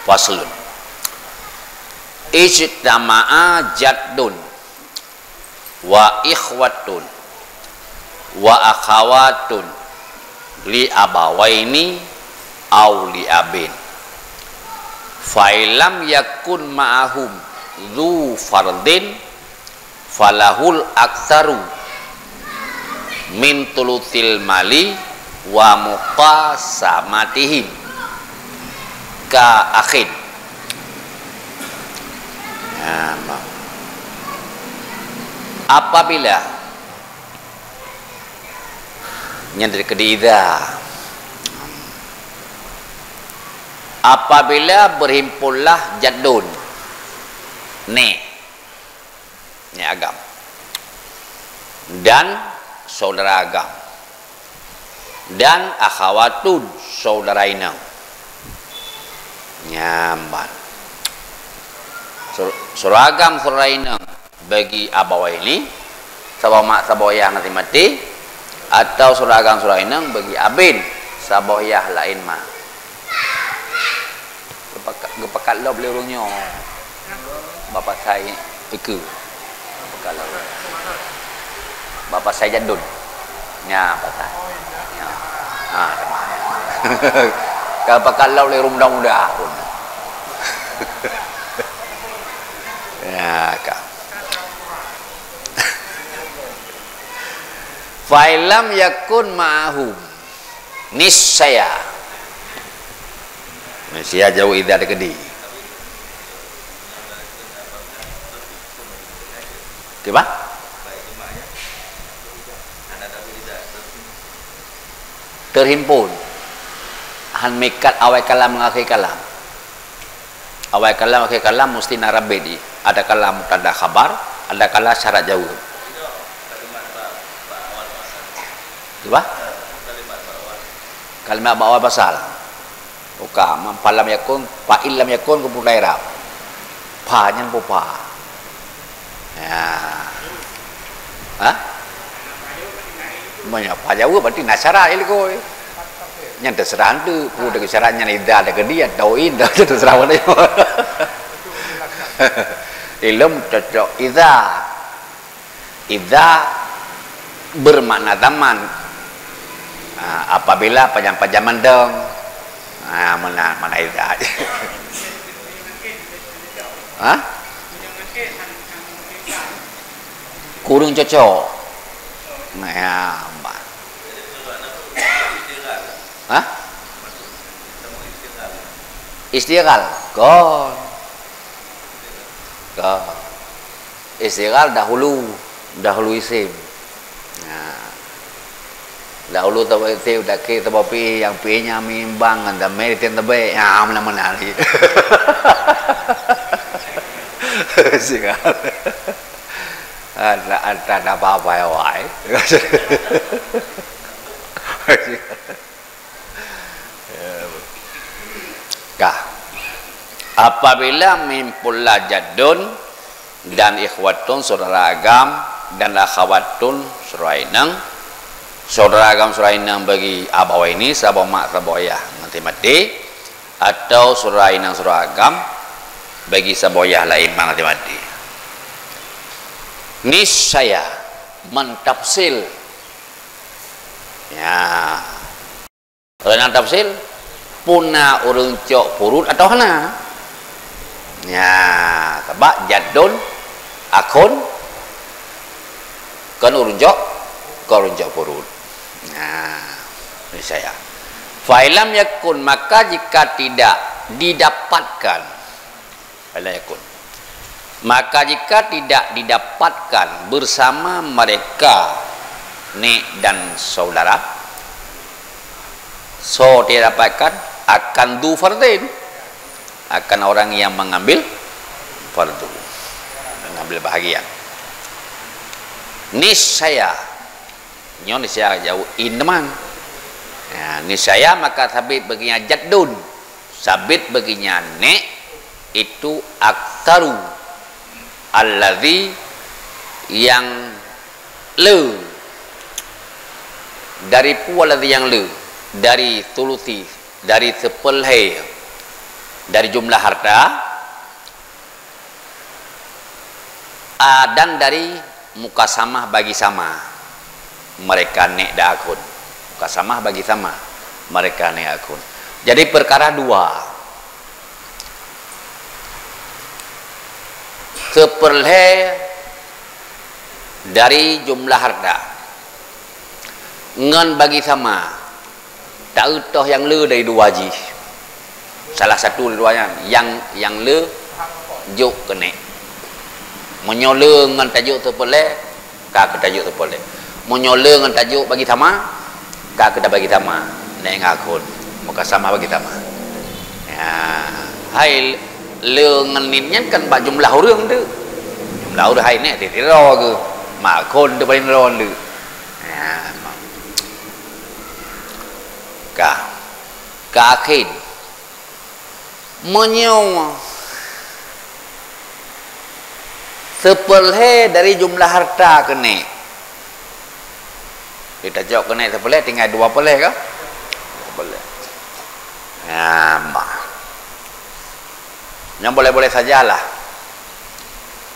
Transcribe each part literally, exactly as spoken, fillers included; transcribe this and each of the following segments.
Faslun. Ijtama'a jaddun wa ikhwatun wa akhawatun li abawaini au li abin. Fa illam yakun ma'ahum dzu fardin falahul aktsaru min tulutil mali wa muqasamatihim ka akhin. Nah, ma-, apabila nyan dari keu idza, apabila berhimpunlah jaddun, nek, nek agam, dan saudara agam, dan akhawatun, saudara inong. Nyan ban. Sur-, saudara agam, saudara inong bagi abawaini, saboh mak saboh yah ngon si maté, atau saudara agam, saudara inong bagi abin, saboh yah laén mak. Geupakat, geupakat lom lé ureueng nyoe. Bak pasai ikeue. Geupakat lom. Bak pasai jaddun. Nya pasai. Nya. Ha, sama. Ka pakat lom lé ureueng muda-muda pun. Ya, ka. Fa illam yakun ma'ahum. Niscaya. Niscaya jauh idza teukeudi. Kiban? Terhimpun. Han meuikat awai kalam ngon akhé kalam. Awai kalam, akhé kalam musti na rabet jih. Ada kala mubtada khabar, ada kala syarat jaweueb. Kiban? Kalimat bak awai pasal. Buka, ma-, fa lam yakun, fa in lam yakun, keu peue i'rab. Fa nyan peue fa. Ya. Hah? Meunyoe fa jaweueb berarti na syarat ilkoe. Nyan teuseurah eunteuk, peue deungon syarat nyan idza teukeudi atau in, teuseurah meunyoe. Ilom cocok idza. Idza bermakna zaman. Ah, apabila pajan-pajan mandong. Ah, meunan, meunan idza. Hah? Kureueng cocok. Nah, ya, ma-, hah? Istighal. Kon. Kon. Istighal dahulu, dahulu isim. Nah. Dahulu saboh isim, dakhe saboh fi'il, nyang fi'il nyan meuimbang ngon damé isim teubiet. Nah, meunan-meunan lé. Istighal. Ada, ada, ada apa-apa ya, wai. Kah. Apabila meuhimpun lah jaddun dan ikhwatun, saudara agam, dan akhawatun, saudara inong, saudara agam, saudara inong bagi abawaini, saboh mak, saboh ayah, ngon si maté, atau saudara inong, saudara agam, bagi saboh ayah laén mak, ngon si maté. Niscaya mentafsil. Ya. Reunang tafsil, peue na ureueng cok purut atawa hana? Nya, sabab jaddun, akhun, kon ureueng cok, kon ureueng cok purut. Nya, niscaya. Fa illam yakun, maka jika tidak didapatkan, Fa illam yakun. Maka jika tidak didapatkan bersama mereka nek dan saudara, soe tidak dapatkan, akan dzu fardhin, akan orang yang mengambil fardu, mengambil bahagian. Niscaya, nyoe niscaya jaweueb in teuma. Ya, niscaya maka sabit bagi nyan jaddun. Sabit bagi nyan nek itu aktsaru alladzi nyang le. Dari peue alladzi nyang le? Dari sulusi, dari seupeulhée. Dari jumlah harta, a, dan dari mukasamah bagi sama mereka nek dan akhun. Mukasamah bagi sama mereka nek akhun. Jadi, perkara dua. Seperlhée dari jumlah harta ngon bagi sama. Taeu toh nyang le dari dua jih. Salah satu dari dua nyan, nyang, nyang le jok keu nek. Meunyoe le ngon tajok seupeuleue, ka keu tajok seupeuleue. Meunyoe le ngon tajok bagi sama, ka keu tabagi sama. Nek ngon akhon, mukasamah bagi sama. Ya, hai le ngon nit nyan kan bak jumlah ureuëng tu. Jumlah ureuëng hai nek sidroe geuh. Mak akhon tu paling droe tu. Ya, ka. Ka akhin. Meunyoe seupeuleue dari jumlah harta keu nek. Kita cok keu nek seupeuleue, tinggai dua peuleue ka? Dua peuleue. Nah, bah. Nyan boleh-boleh sajalah.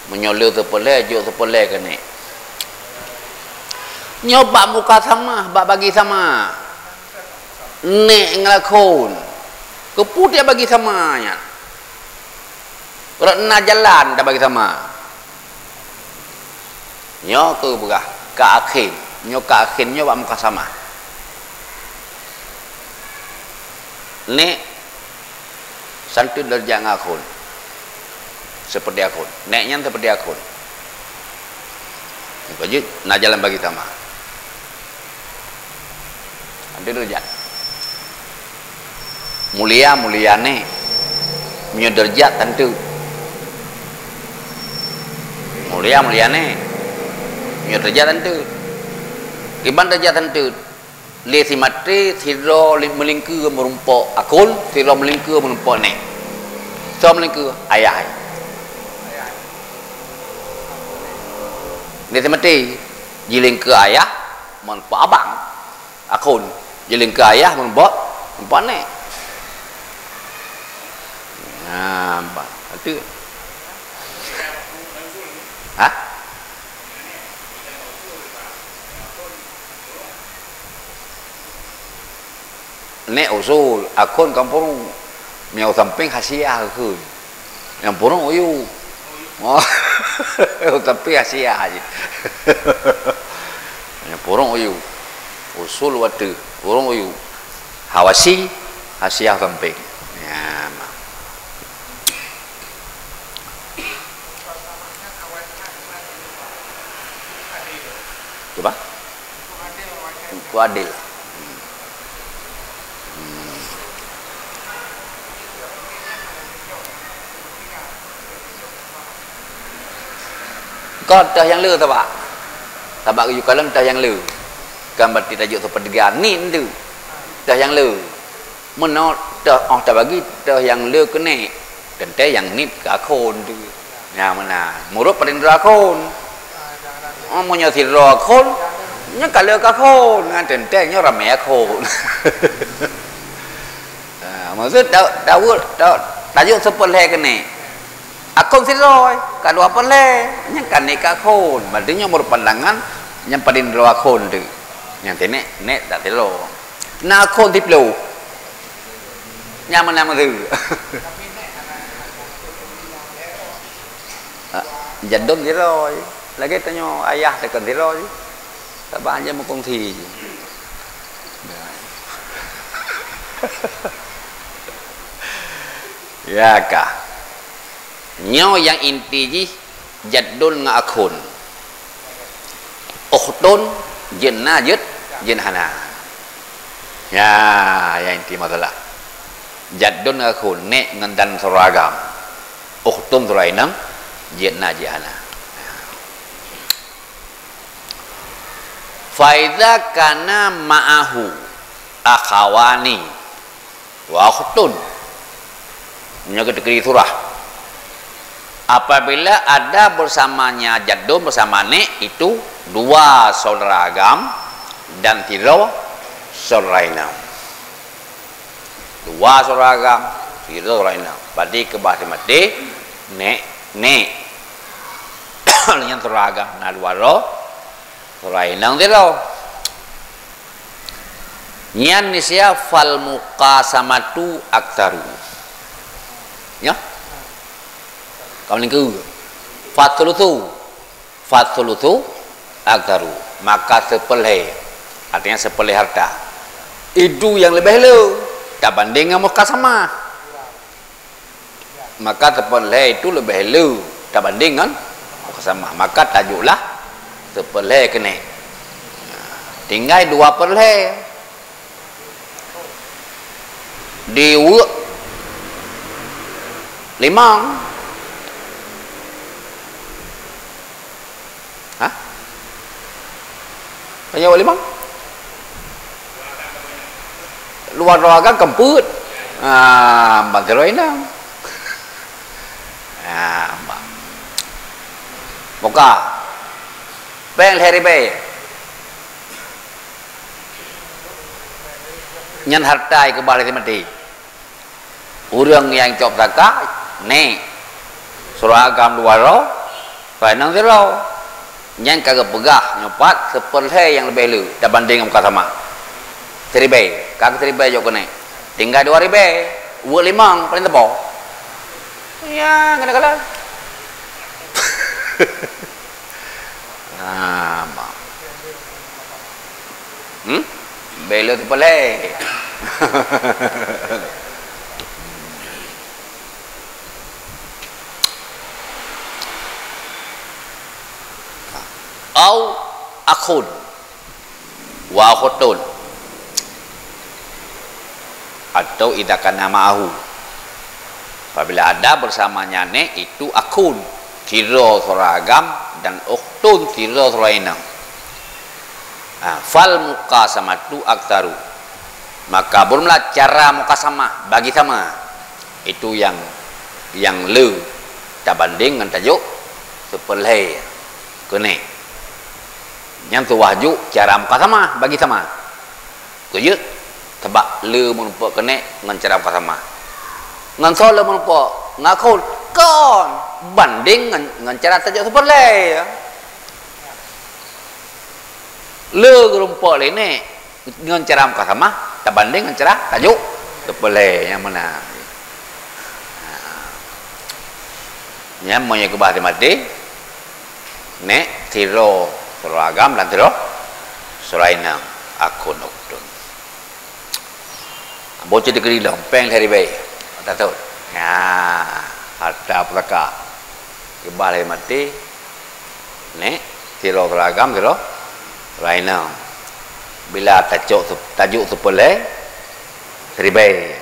Meunyoe le seupeuleue, jok seupeuleue keu nek. Nyoe bak mukasamah, bak bagi sama. Nek ngon akhon. Keupeue tabagi sama nyan? Rot na jalan tabagi sama. Nyoe keuh peugah, ka akhin. Nyoe ka akhin, nyoe bak mukasamah. Nek santeut deurajat ngon akhon. Seperti akhon. Nek nyan seperti akhon. Lanjut, na jalan bagi sama. Santeut deurajat. Mulia, mulia nek. Meunyoe deurajat santeut. Mulia, mulia nek. Meunyoe deurajat santeut. Kiban deurajat santeut. Lé simaté sidroe li-, meulingkeue meurumpok akhon, sidroe meulingkeue meurumpok nek. Soe meulingkeue? Ayah. Lé simaté jilingkeue ayah meurumpok abang. Akhon jilingkeue ayah meurumpok, meurumpok nek. Nah, ba-, itu. Hah? Nek usul, akhon kan purung. Meunyoe sampéng hasiah keu. Nyang purung uyu. Oh. Sampéng hasiah aja. Nyang purung uyu. Usul watèe, purung uyu. Hawasi, hasiah sampéng. Ya, ma. Coba? Ku adil. Hmm. Hmm. Kon teuh nyang le sabab. Sabab geuyue kalon teuh nyang le. Kan berarti tajok sepertiga ni tu. Teuh nyang le. Meunoe teuh, oh, tabagi teuh nyang le keu nek, teuntèe nyang nit keu akhon tu. Nyang meunan, meurot paling droe akhon. Oh, meunyoe sidroe akhon, nyan ka le keu akhon, nyan teuntèe nyoe ramè akhon. Ha, maksud ta-, tawet, ta-, tajok seupôt lhèe keu nek. Akhon sidroe, ka dua peuet lhèe, nyan ka nek keu akhon. Berarti nyoe meurot pandangan nyang paling droe akhon tu. Nyang teuh nek, nek tak telo. Na akhon siplôh. Nyang meunan meuseue. Ah, jadon sidroe. Lagèe tanyoe ayah teukon sidroe. Saban je meukongsi je. Ya kah. Nyoe nyang inti jih jaddun ngon akhun. Ukhtun jeuet na jeuet, jeuet hana. Ya, nyang inti masalah. Jaddun ngon akhun, nek ngon dan syedara agam. Ukhtun syedara inong, jeuet na jeuet hana. Fa iza kana ma'ahu akhawani wa ukhtun. Nyoe geuteukeuri surah. Apabila ada bersamanya jaddun bersama nek itu dua saudara agam dan sidroe saudara inong. Dua saudara agam, Sidroe inong. Berarti keubah maté, nek, nek. Nyan sidroe agam na dua droe, sidroe inong sidroe. Nyan nisya fal muqasamatu aktsaru. Ya? Kamu lingku. Fatsulusu. Fatsulusu aktsaru. Maka seperlhèe. Artinya seperlhèe harta. Itu yang lebih le tabanding ngon muqasamah. Maka seperlhèe itu lebih le tabanding ngon muqasamah. Maka tajôklah seperlhèe keuneuk. Tinggai dua perlhèe. Di weuek limong. Hah? Tanya wali mang? Luar raga kemput. Ah, ban sidroe inong. Ah, ba-, buka. Pèng lhèe ribèe. Nyan harta keubah lé maté. Ureueng nyang cok zakat, nek, sidroe agam dua droe, sidroe inong sidroe. Nyan ka geupeugah nyoe pat seperlhèe nyang leubeh le tabanding ngon muqasamah. Siribèe, ka keu siribèe jok keuneuk. Tinggai dua ribèe, weuek limong paléng teupo. Ya, keuneuk kalon. Ah, ma. Hmm? Bela tu pelai. Au akhun wa akhtun. Atau idza kana ma'ahu. Apabila ada bersamanya nek, itu akhun, sidroe saudara agam, dan ukhtun, sidroe saudara inong. Ha, fal muqasamatu aktsaru. Maka burulah cara muqasamah bagi sama. Itu yang, yang le tabanding ngon tajok seupeureulhèe keuneuk. Nyan tuwah juk cara muqasamah bagi sama. Keu jeuet, sabab le meureumpok keuneuk ngon cara muqasamah. Ngon soe le meureumpok? Ngon akhun. Kon banding ngon, ngon cara tajok seupeureulhèe. Le geureumpok lé nek ngon cara muqasamah tabanding ngon cara tajok seupeureulhèe nyang meunan. Nyan meunyoe keubah maté, nek, sidroe, sidroe agam dan sidroe, sidroe inong, akhun ukhtun. Boh cit dikeuri lom, pèng lhèe ribèe. Mata thon. Nyan, harta pusaka. Keubah lé maté, nek, sidroe, sidroe agam, sidroe, sidroe inong. Bila tacok, tajok seupeureulhèe, siribèe.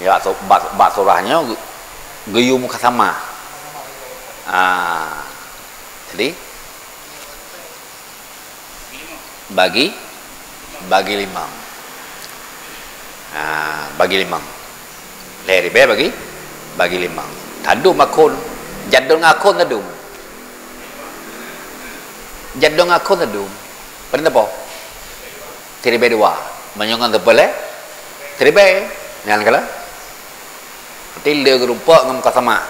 Ya, so-, bak, bak surah nyoe geu-, geuyue muqasamah. Ah. Jadi, bagi, bagi limong. Ah, bagi limong. Lhèe ribèe bagi, bagi limong. Tadum akhun. Jadon akhun tadum. Jadon akhun tadum. Paléng teupo? Siribèe dua. Meunyoe ngon seupeureulhèe, siribèe. Nyan kalon. Berarti le geureumpok ngon muqasamah.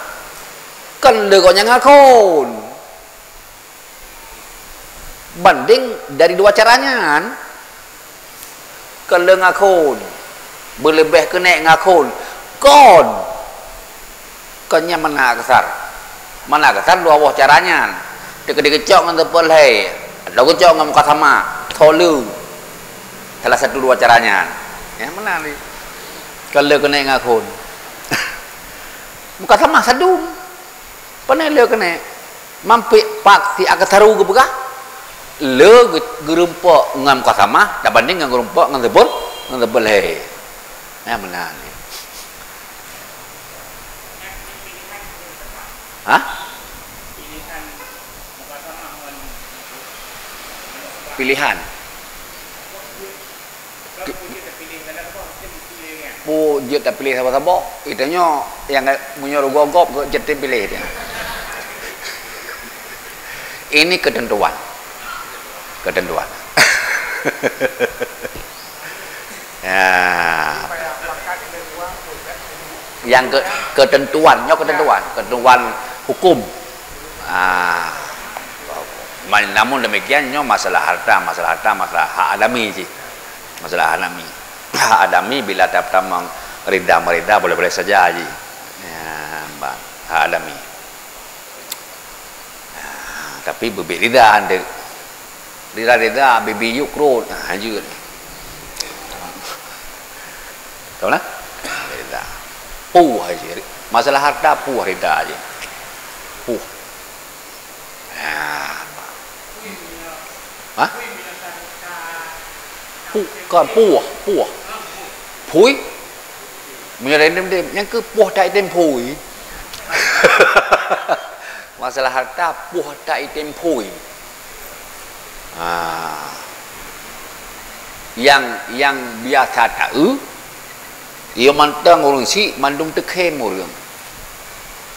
Kon le gobnyan ngon akhun. Banding dari dua cara nyan. Kon le ngon akhun. Beuleubeh keuneuk ngon akhun. Kon. Kon nyan mana keusar. Mana keusar dua boh cara nyan. Teukeudi geucok ngon seupeureulhèe, atau geucok ngon muqasamah, tho le. Salah satu dua cara nyan. Ya, meunan lé. Kon le keuneuk ngon akhun. Muqasamah sadum. Pane le keuneuk. Mampik pak si aktsaru geupeugah. Le geu-, geureumpok ngon muqasamah, tabanding ngon geureumpok ngon seupeur-, ngon seupeureulhèe. Ya, meunan lé. Hah? Pilihan. Ke-, oh, jeuet tapiléh saboh-saboh. Geutanyoe nyang meunyoe rugoe gob, jeuet tapiléh dia. Ini ketentuan. Ketentuan. Ya. Nyang ke-, ketentuan, nyoe ketentuan, ketentuan hukum. Ah. Man-, namun demikian, nyoe masalah harta, masalah harta, masalah hak adami cit. Masalah hak adami. Hak adami bila ta-, tamong rida merida, boleh-boleh saja ji. Ya, ba-, hak adami. Ah, tapi beubiet rida handeuk. Rida-rida, bibi yuk krot. Ah, jeuet. Tahu nah? Rida. Puh aja. Masalah harta puh rida aja. Puh. Ah. Hah? Puh, kan puh, puh. Phui? Meunyoe laén dem, nyang keu puh tak item phui. Masalah harta, puh tak item phui. Ha. Nyang, nyang biasa taeu, iya mantong ureueng syiek mandum teukhém ureueng.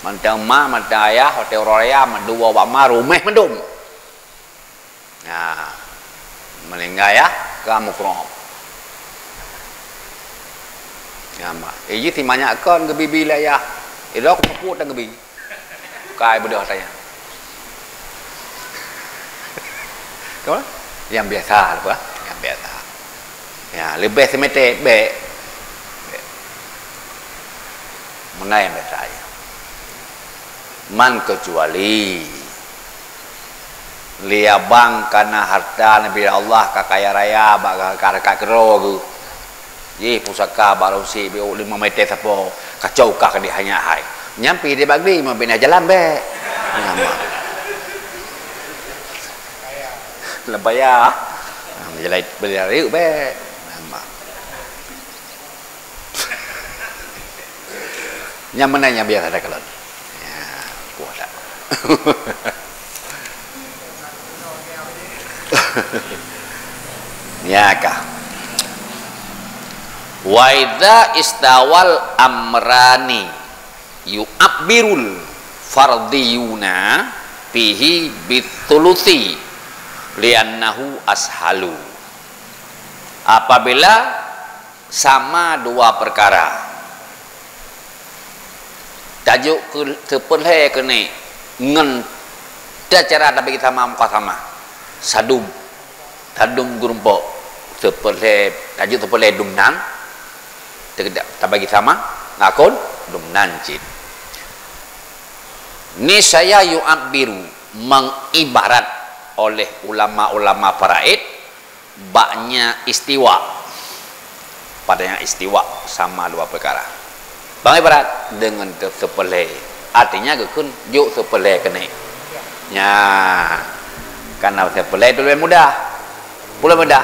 Mantong ma, mantong ayah, watèe uroe raya, mandum ubak ma, ruméh mandum. Nah, meuninggai yah, ka mukrab. Nyan, mak. Eh, jih si manyak kon geubi-bi lé yah. Idok pupuk tan geubi. Kai beudôh tanya. Kau? Nyang biasa lah, nyang biasa. Ya, leubeh seumete, bèk. Bèk. Meunan nyang biasa, ya. Man keucuali Lé abang ka na harta, Nabi Allah ka kaya raya, bak ka, ka, ka keudroe geuh. Jih pusaka barô syiek biôk limong meter sapo, kacau kah keudéh hanya hai. Nyan pih di bagri, meubinéh jalan bèk. Nama? Leubaya. Jalan bèk. Nama? Nyan meunan nyang biasa takalon. Ya, kuah tak. Ya kah. Wa idza istawal amrani yu'abbirul fardiyuna fihi bitsulusi li'annahu ashalu. Apabila sama dua peukara. Tajok keu teupeulhèe keuneuk ngon cara tabagi sama mukasamah. Sadum. Sadum geurumpok. Teupeulhèe, tajok teupeulhèe dum nan. Teu-, tabagi sama, ngakon dum nan cit. Niscaya yu'abbiru, mengibarat oleh ulama-ulama faraid, baknya istiwa. Padanya istiwa sama dua peukara. Bang ibarat deungon teu-, teupeulhèe. Artinya geukheun jok teupeulhèe keuneuk. Nya, kana teupeulhèe tu leubeh mudah. Peue leubeh mudah?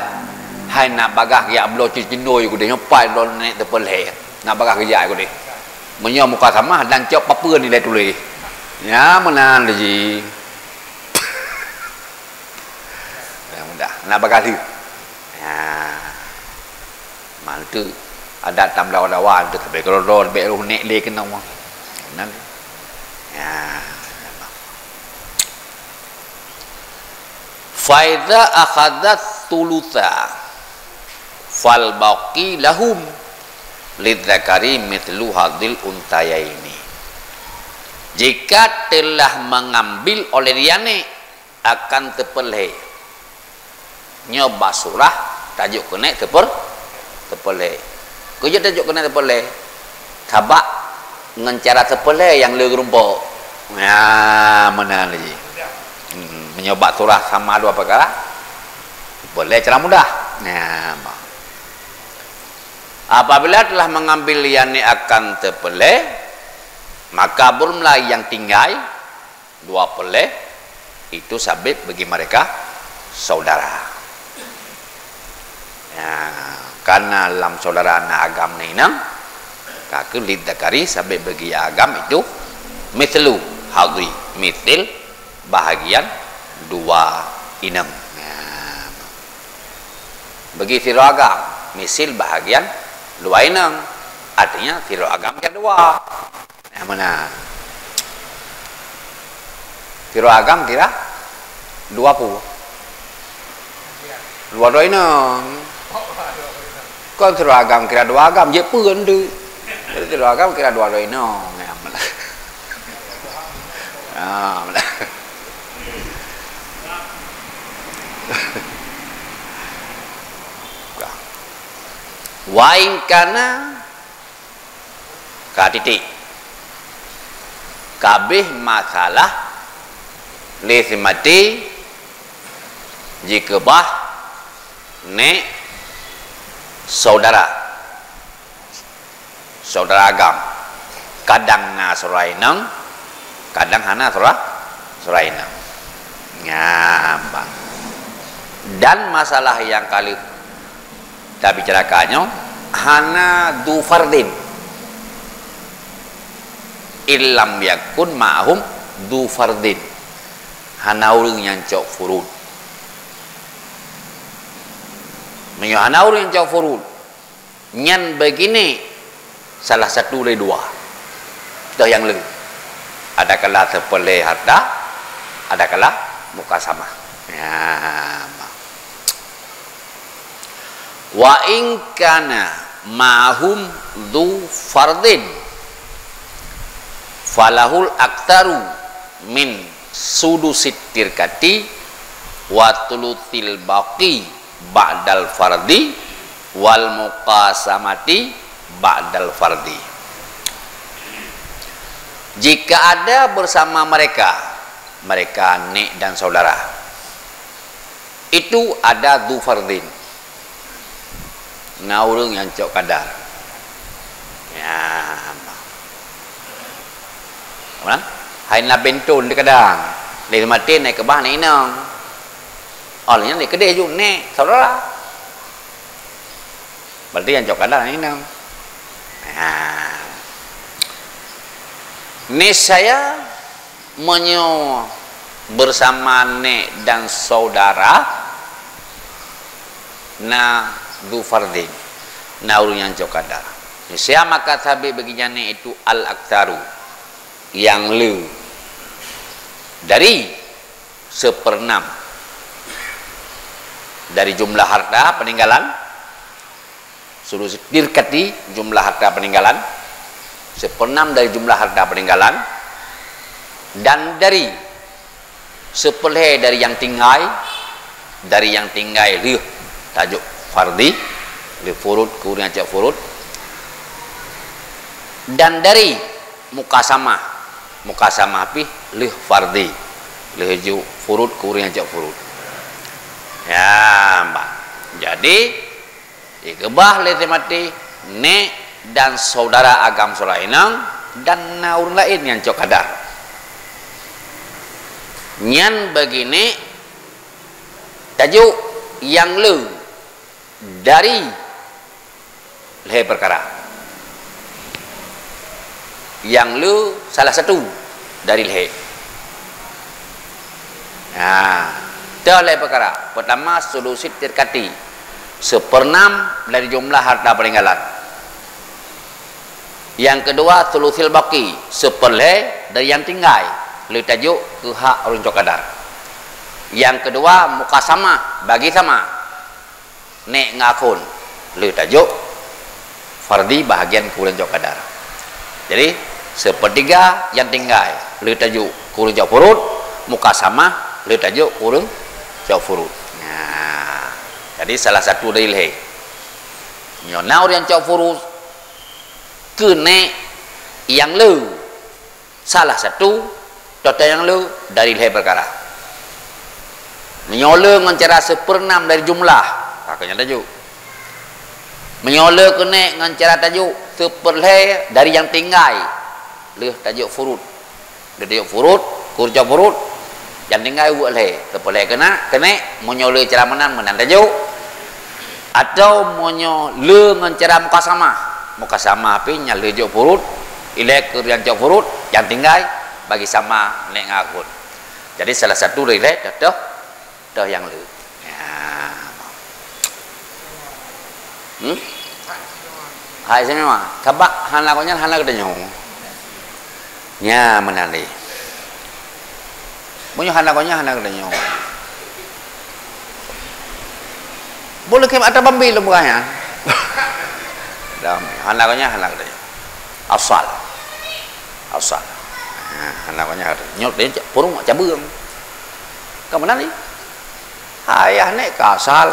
Hai nak bagaih geujak bloe cicindoi keudéh, nyoe pai lôn neuk teupeulhèe. Nak bagaih geujak keudéh. Meunyoe mukasamah dan cok papeuen nilai tuléh. Nya meunan lé jih. Mudah-mudahan. Nak bagaih lheueh. Ha. Mantu adat tam dawa-dawa tu tapi kalau dah bèk roh nek lé kena wang. Nan. Ya. Fa idza akhadzat tsulusa fal baqi lahum lidzakari mitslu hadzil unsayaini. Jika telah mengambil oleh dia ni akan teupeulhèe. Nyoe bak surah tajok keuneuk teupeu-, teupeulhèe. Keu jeuet tajok keuneuk teupeulhèe? Sabab ngon cara teupeulhèe nyang le geurumpok. Nya, meunan lé. Hmm, meunyoe bak surah sama dua peukara, teupeulhèe cara mudah. Nya, ma. Apabila telah mengambil yang ni akan teupeulhèe, maka burung mulai yang tinggai dua peulhèe itu sabit bagi mereka saudara. Ya, karena lam saudara na agam na inong, ka keu lidzakari sabit bagi agam itu mithlu hadzi, misil bahagian dua inong. Ya. Bagi sidroe agam, misil bahagian dua inong. Artinya sidroe agam kira dua. Nyang mana? Sidroe agam kira dua puluh. Dua dua inong. Kon sidroe agam kira dua agam, jeuet peue tu? Jadi, dua agam kira dua droe inong. Ya, malah. Ah, malah. Wa in kana, ka titik. Kabeh masalah lé si maté jikeubah nék saudara. Saudara agam. Kadang na saudara inong, kadang hana saudara, saudara inong. Nyan, bah. Dan masalah nyang ka lheueh tabicarakan nyoe hana dzu fardin. Illam yakun ma'hum dzu fardin. Hana ureuëng nyang cok furud. Meunyoe hana ureuëng nyang cok furud, nyan bagi nék salah satu dari dua. Toh nyang le. Adakala seupeureulée harta, adakala mukasamah. Ya, ma. Wa in kana ma'hum dzu fardin, falahul aktsaru min sudusit tirkati wa tsulutsil baqi ba'dal fardi wal muqasamati ba'dal fardi. Jika ada bersama mereka, mereka nék dan saudara, itu ada dzu fardin. Na ureuëng nyang cok kadar. Ya. Mana? Hai na bentôn di kadang. Lé maté na keubah na inong. Oh, nyan lé keudeh ju nék saudara. Berarti nyang cok kadar na inong. Nah. Niscaya meunyoe bersama nék dan saudara na dzu fardin, na ureuëng nyang cok kadar. Niscaya maka sabe bagi nyan nék itu al-aktsaru, nyang le dari seupeureunam dari jumlah harta peninggalan, sulusi tirkati jumlah harta peninggalan, seupeureunam dari jumlah harta peninggalan, dan dari seupeureulée dari nyang tinggai, dari nyang tinggai lheueh tajok fardi, lheueh furud keu ureuëng nyang cok furud, dan dari mukasamah, mukasamah pih lheueh fardi, lheueh ju furud keu ureuëng nyang cok furud. Ya, bah. Jadi, dikeubah lé si maté nék dan saudara agam saudara inong dan na ureuëng laén nyang cok kadar. Nyan bagi nék tajok nyang le dari lhée peukara. Nyang le salah satu dari lhée. Nah, teuh lhée peukara. Peutama, sulusi tirkati, seupeureunam dari jumlah harta peninggalan. Nyang keudua, sulusil baqi, seupeureulée dari nyang tinggai, lheueh tajok keu hak ureuëng cok kadar. Nyang keudua, mukasamah, bagi sama. Nék ngon akhon, lheueh tajok fardi bahagian keu ureuëng cok kadar. Jadi, seupeureutiga nyang tinggai, lheueh tajok keu ureuëng cok furud, mukasamah, lheueh tajok keu ureuëng cok furud. Nah, jadi salah satu dari lhée. Nyoe na ureuëng cok furud, keu nék nyang le. Salah satu, toh nyang le dari lhée peukara. Meunyoe le ngon cara seupeureunam dari jumlah, ka keuh nyan tajok. Meunyoe le keu nék ngon cara tajok seupeureulée dari nyang tinggai, lheueh tajok furud. Lheueh tajok furud, keu ureuëng cok furud, nyang tinggai weuek lhée, seupeureulée keu na, keu nék, meunyoe le cara meunan, meunan tajok. Atawa meunyoe le ngon cara mukasamah, mukasamah pih nyan lheueh jok furud, ilée keu nyang cok furud, nyang tinggai bagi sama nék ngon akhon. Jadi salah satu dari lhée toh, toh, toh nyang le. Ya. Hmm? Hai, istimewa. Sabab hana gobnyan hana geutanyoe. Nya meunan lé. Meunyoe hana gobnyan hana geutanyoe. Boleh kém ata bambi lom bukannya. Dam, hana gobnyan hana geutanyoe. Asal. Asal. Nah, namanya nyoe dia purung cabeueng. Ka meunan ni? Ayah nek ka asal.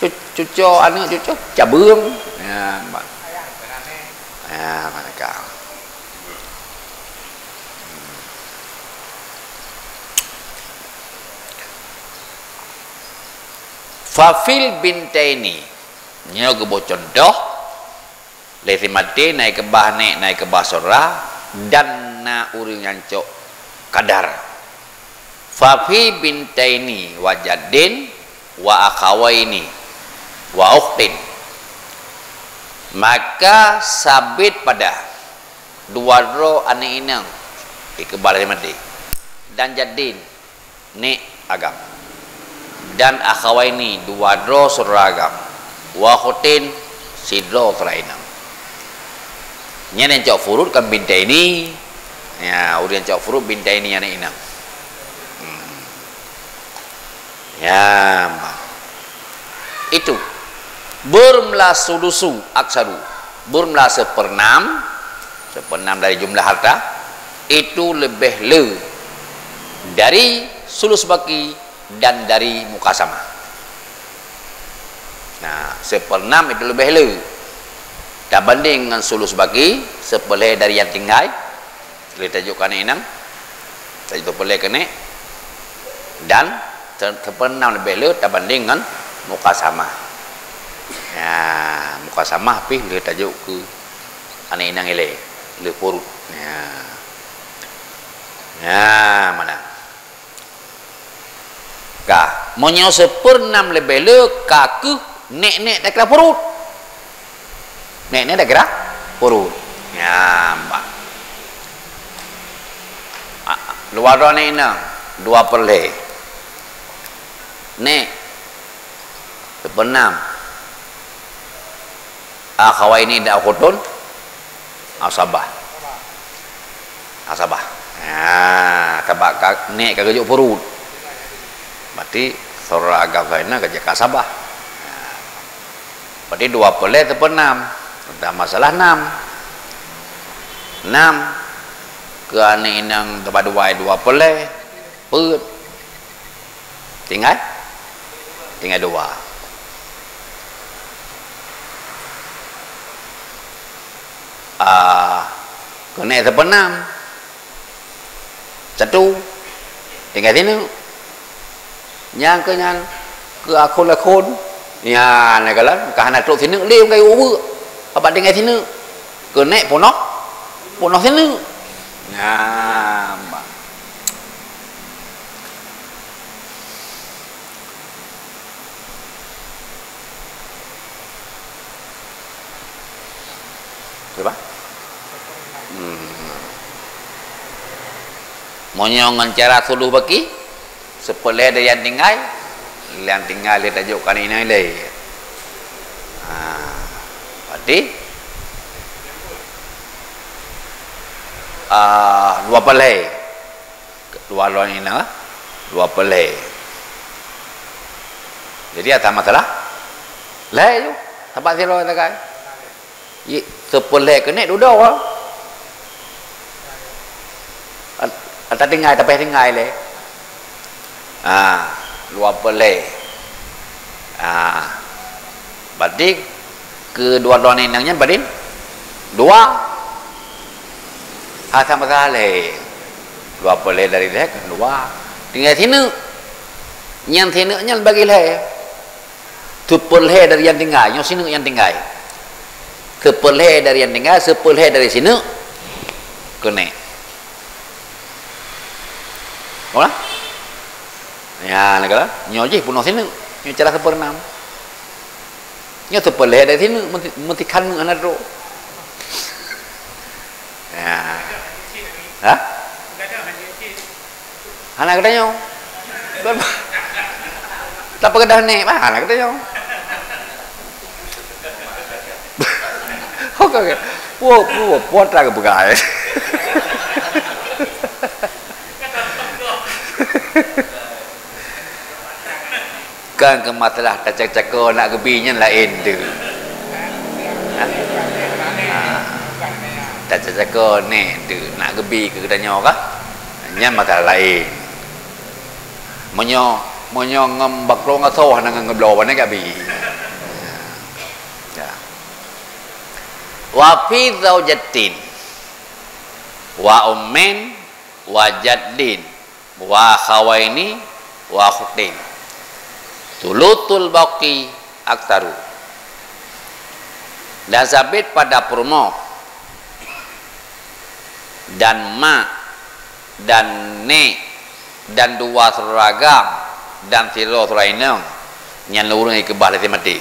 Cu-, cuco, aneuk cuco cabeueng. Ya, ba-, ya, mereka. Fafil bintaini. Nyoe geuboh contoh. Lé si maté na ikeubah nek, na ikeubah syedara, dan na ureuëng nyang cok kadar. Fafi bintaini wa jaddin wa akhawaini wa ukhtin. Maka sabit pada dua droe aneuk inong ikeubah lé si maté, dan jaddin, nek agam, dan akhawaini, dua droe syedara agam, wa ukhtin, sidroe syedara inong. Nyan nyang cok furud kan bintaini. Ya, ureuëng nyang cok furud bintaini aneuk inong. Hmm. Ya, ma. Itu. Beureumeula sulusu aksaru. Beureumeula seperenam, seperenam dari jumlah harta, itu leubeh le dari sulus baki dan dari mukasamah. Nah, seperenam itu leubeh le tabanding ngon sulus baki, sepeulhée dari nyang tinggai, lé tajok keu aneuk inong, tajok sepeulhée keu nek, dan se-, seperenam leubeh le tabanding ngon mukasamah. Nah, mukasamah pih lé tajok keu aneuk inong ilée, lé purut. Nah. Nah, mana? Ka, meunyoe seperenam leubeh le, ka keuh nek-nek takira purut. Nek-nek takira purut. Nyan, bah. A, dua droe nek inong, dua peulhée. Nek, seperenam. Akhawaini dan ukhtun asabah. Asabah. Ha, sabab ka, nek ka geujok purut. Berarti syedara agam keu aneuk inong ka jeuet keu asabah. Ha. Berarti dua peulhée teupeu nam. Teuntang masalah nam. Nam. Keu aneuk inong teubak dua, dua peulhée. Peuet. Tinggai? Tinggai dua. Ah, keuneuk teupeu nam. Satu. Tinggai sineuk. Nyang keu nyan, keu akhon-akhon. Nyan, nyan kalon, ka hana trok sineuk lé, unggai ubeuk. Apa tinggai sineuk? Keuneuk peunoh, peunoh sineuk. Nyan, bah. Coba. Hmm. Meunyoe ngon cara suluh baki, seupeuleubeh dari nyang tinggai, nyang tinggai lé tajok keu aneuk inong ilée. Ha, berarti, ah, dua peulhée. Dua droe inong, dua peulhée. Jadi, ata masalah lhée ju, saban sidroe sagai. Ye, seupeuleubeh keuneuk dudoe. Ata tinggai, tapéh tinggai lé. Ha, dua peulhée. Ha. Berarti keu dua droe inong nyan padum? Dua. Ha, sama-sama lhée. Dua peulhée dari lhée kan dua. Tinggai sineuk. Nyang sineuk nyan bagi lhée. Seupeuleubeh dari nyang tinggai, nyoe sineuk nyang tinggai. Seupeuleubeh dari nyang tinggai, seupeuleubeh dari sineuk. Keuneuk. Holah? Ya, nak kata, nyoe jih peunoh sineuk. Nyoe cara seupeureunam. Nyoe seupeuleubeh dari sineuk, meuti-, meutikhan hana trok. Ya. Hah? Hana geutanyoe. Tapi kedah nek, bah, hana geutanyoe. Oke, oke. Puo, puo, puo, tra geupeugah. Kan keu masalah tacak-cako nak geubi nyan laén tu. Ha? Ha. Cakap-cakap ni tu nak geubi keu geutanyoe kah? Nyan masalah laén. Meunyoe, meunyoe ngon baklo ngasoh hana ngon geubloe, pane ka bi. Ya. Wa fi zaujatin wa ummin wa jaddin wa akhawaini wa ukhtin. Tsulusul baqi aktsaru. Dan sabit pada peurumoh dan mak dan nek dan dua syedara agam dan sidroe syedara inong, nyan ureuëng nyang keubah lé maté.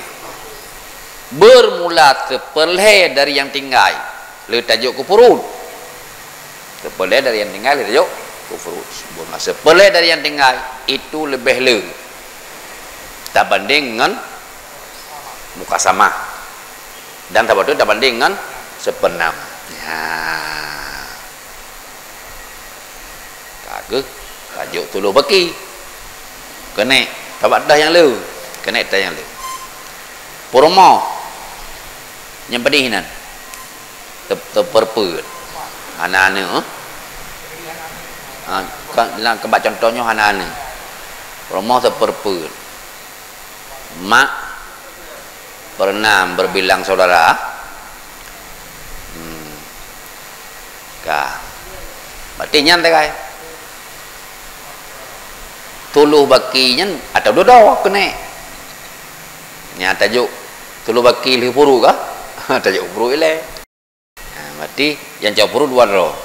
Bermula seperlhée dari nyang tinggai, lé tajok keu furud. Seperlhée dari nyang tinggai lé tajok keu furud. Bermula seperlhée dari nyang tinggai, itu leubeh le tabanding ngon mukasamah. Dan saboh teuk tabanding ngon seupeuenam. Ya. Ka geuh, tajok tuloh baki. Keuneuk, tabak dah nyang le. Keuneuk dah nyang le. Peurumoh. Nyang pedih nan. Teu-, teupeureupeue. Hana aneuk, eh? Ha, ka, lam keubah contoh nyoe hana aneuk. Peurumoh teupeureupeue. Mak peureunam berbilang saudara. Hmm. Ka. Berarti nyan tinggai. Tuloh baki nyan atau dudoe keuneuk. Nyan tajok tuloh baki lheueh furud kah? Tajok furud ilée. Ha, berarti nyang cok furud dua droe.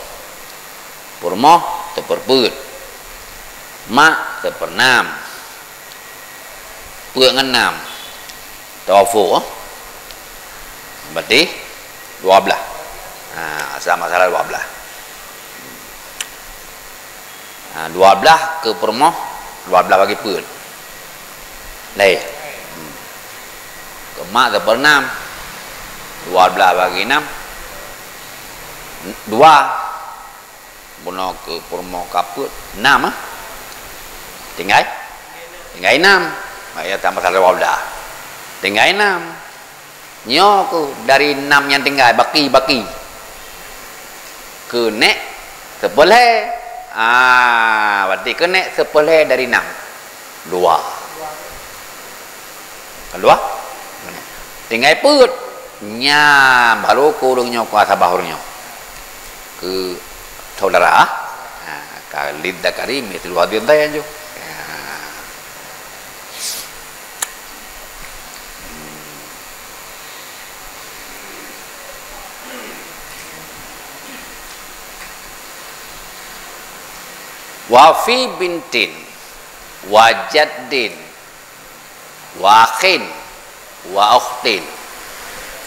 Peurumoh teupeureupeue. Mak teupeunam. Peuet ngon nam. Tawafuk, eh? Berarti dua belas. Ha, sama salah dua belas. Ha, dua belas keu peurumoh, dua belas bagi peuet. Lhée. Hmm. Keu mak teupeunam. Dua belas bagi nam. Dua. Bunoe keu peurumoh ka peuet. Nam, ah. Tinggai? Tinggai nam. Mak ya tambah salah dua belas. Tinggai nam. Nyoe keuh dari nam nyang tinggai, baki, baki. Keuneuk seupeureulhée. Ah, berarti keuneuk seupeureulhée dari nam. Dua. Kan dua? Tinggai peuet. Nyan, baru keu ureuëng nyoe, keu asabah ureuëng nyoe. Keu saudara, ah. Ha, ka lidzakari mithlu hadzil unshayain nyoe. Ha. Wa fi bintin wa jaddin wa akhin wa ukhtin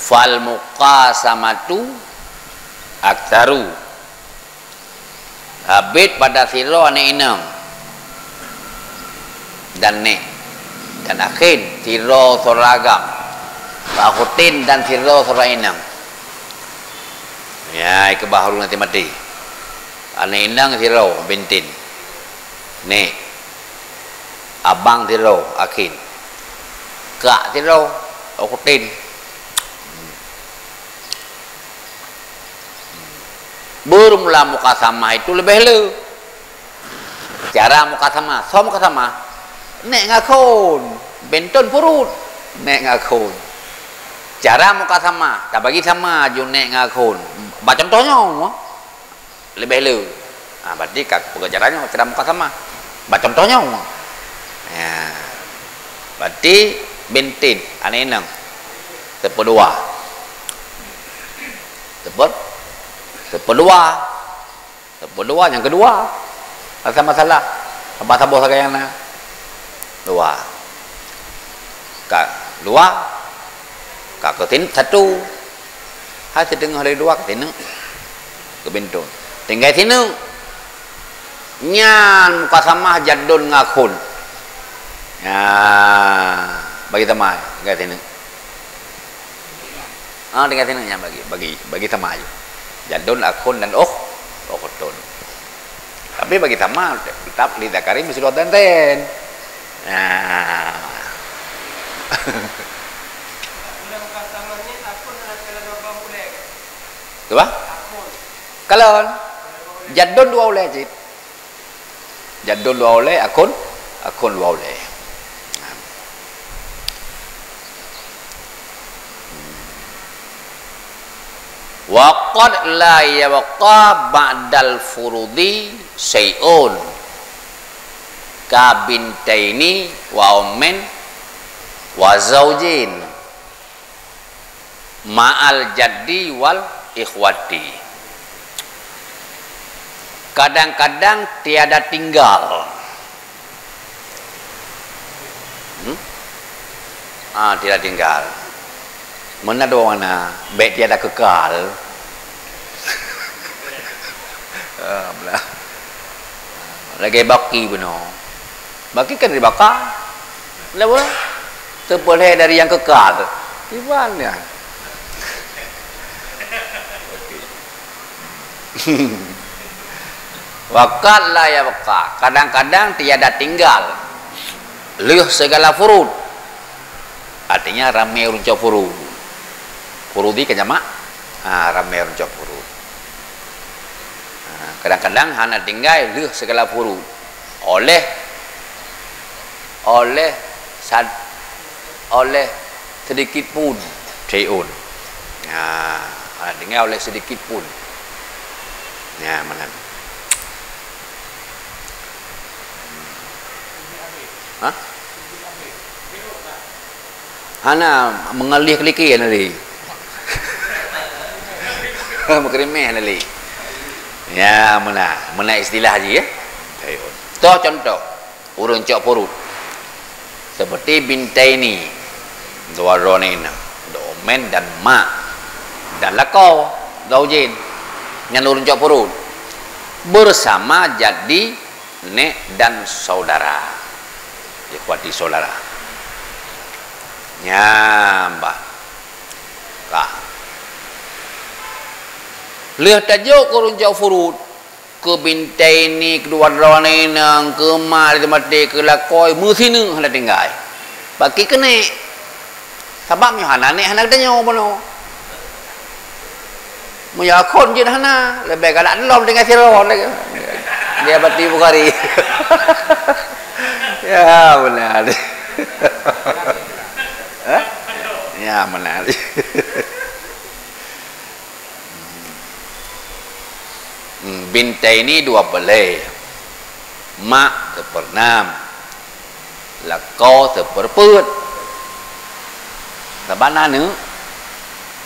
fal muqasamatu aktsaru. Sabit pada sidroe aneuk inong dan nek, dan akhin, sidroe saudara agam, wa ukhtin, dan sidroe saudara inong. Ya, ikeubah ureuëng maté-maté. Aneuk inong sidroe, bintin. Nek. Abang sidroe, akhin. Kak sidroe, ukhtin. Bermula mukasamah itu leubeh le. Cara mukasamah, soe mukasamah? Nek ngon akhon, binton furud. Nek ngon akhon. Cara mukasamah, tabagi sama ju nek ngon akhon. Bak contoh nyoe. Leubeh le. Ha, berarti ka peugah cara nyoe, cara mukasamah. Bak contoh nyoe. Ya. Berarti bintin, aneuk inong. Teupeudua. Teupe-, teupeudua. Teupeudua nyang keudua. Asai masalah. Saboh-saboh sagai nyang na. Dua. Ka dua. Ka keutin satu. Hai siteungoh dari dua ka sineuk. Keu binton. Tinggai sineuk. Nyan mukasamah jaddon ngon akhon. Ya, bagi sama, tinggai sineuk. Ah, tinggai sineuk nyan bagi, bagi, bagi sama aja. Jaddon, akhon dan ukh, ukhtun. Tapi bagi sama tetap lidzakari mithlu hadzil unshayain. Nah. Bulan mukasamah ni akhon ada dalam babah ulek. Apa? Akhon. Kalon, jaddun dua ulée cit. Jaddun dua ulée, akun, akun dua ulée. Wa qad la yabqa ba'dal furudi syai'un ka bintaini wa ummin wa zaujin ma'al jaddi wal ikhwati. Kadang-kadang tiada tinggal. Hmm? Ah, tiada tinggal. Meunan dua makna, bék tiada kekal. Ah, belah. Lagée baki bunoe. Baki kan dibaka. Kenapa? Terpelihara dari yang kekal. Kiban ya. Wa qad la yabqa, kadang-kadang tiada tinggal. Lheueh segala furud. Artinya ramé ureuëng cok furud. Furudi kan jamak. Ha, ramé ureuëng cok furud. Ha, kadang-kadang hana tinggai lheueh segala furud. Oleh, oleh sad-, oleh sedikit pun. Syai'un. Ha, hana tinggai oleh sedikit pun. Ya, meunan. Hah? Hana mengalih keliki nanti. Meukerimeh nanti. Ya, meunan, meunan istilah jih ya. Toh contoh, ureuëng cok purut. Seperti bintaini, dua droeneuh inong, dua ummin dan mak, dan lakoe, zaujin. Nyan ureuëng cok purut. Bersama jadi nek dan saudara. Ikhwati saudara. Nyambah. Ka. Lheueh tajok keu ureuëng cok purut, keu bintaini, keu dua droeneuh inong, keu mak lé maté, keu lakoe, meusineuk hana tinggai. Baki keuneuk. Sabab nyoe hana nek hana geutanyoe bunoe. Meunyoe akon jeuet hana, leubeh galak lom tinggai sidroe lagée. Dia bati Bukhari. Ya, beuna. Hah? Ya, beuna. Hmm, bintaini dua peuet lhée, mak sipeureunam, lakoe sipeureupeuet. Saban na aneuk,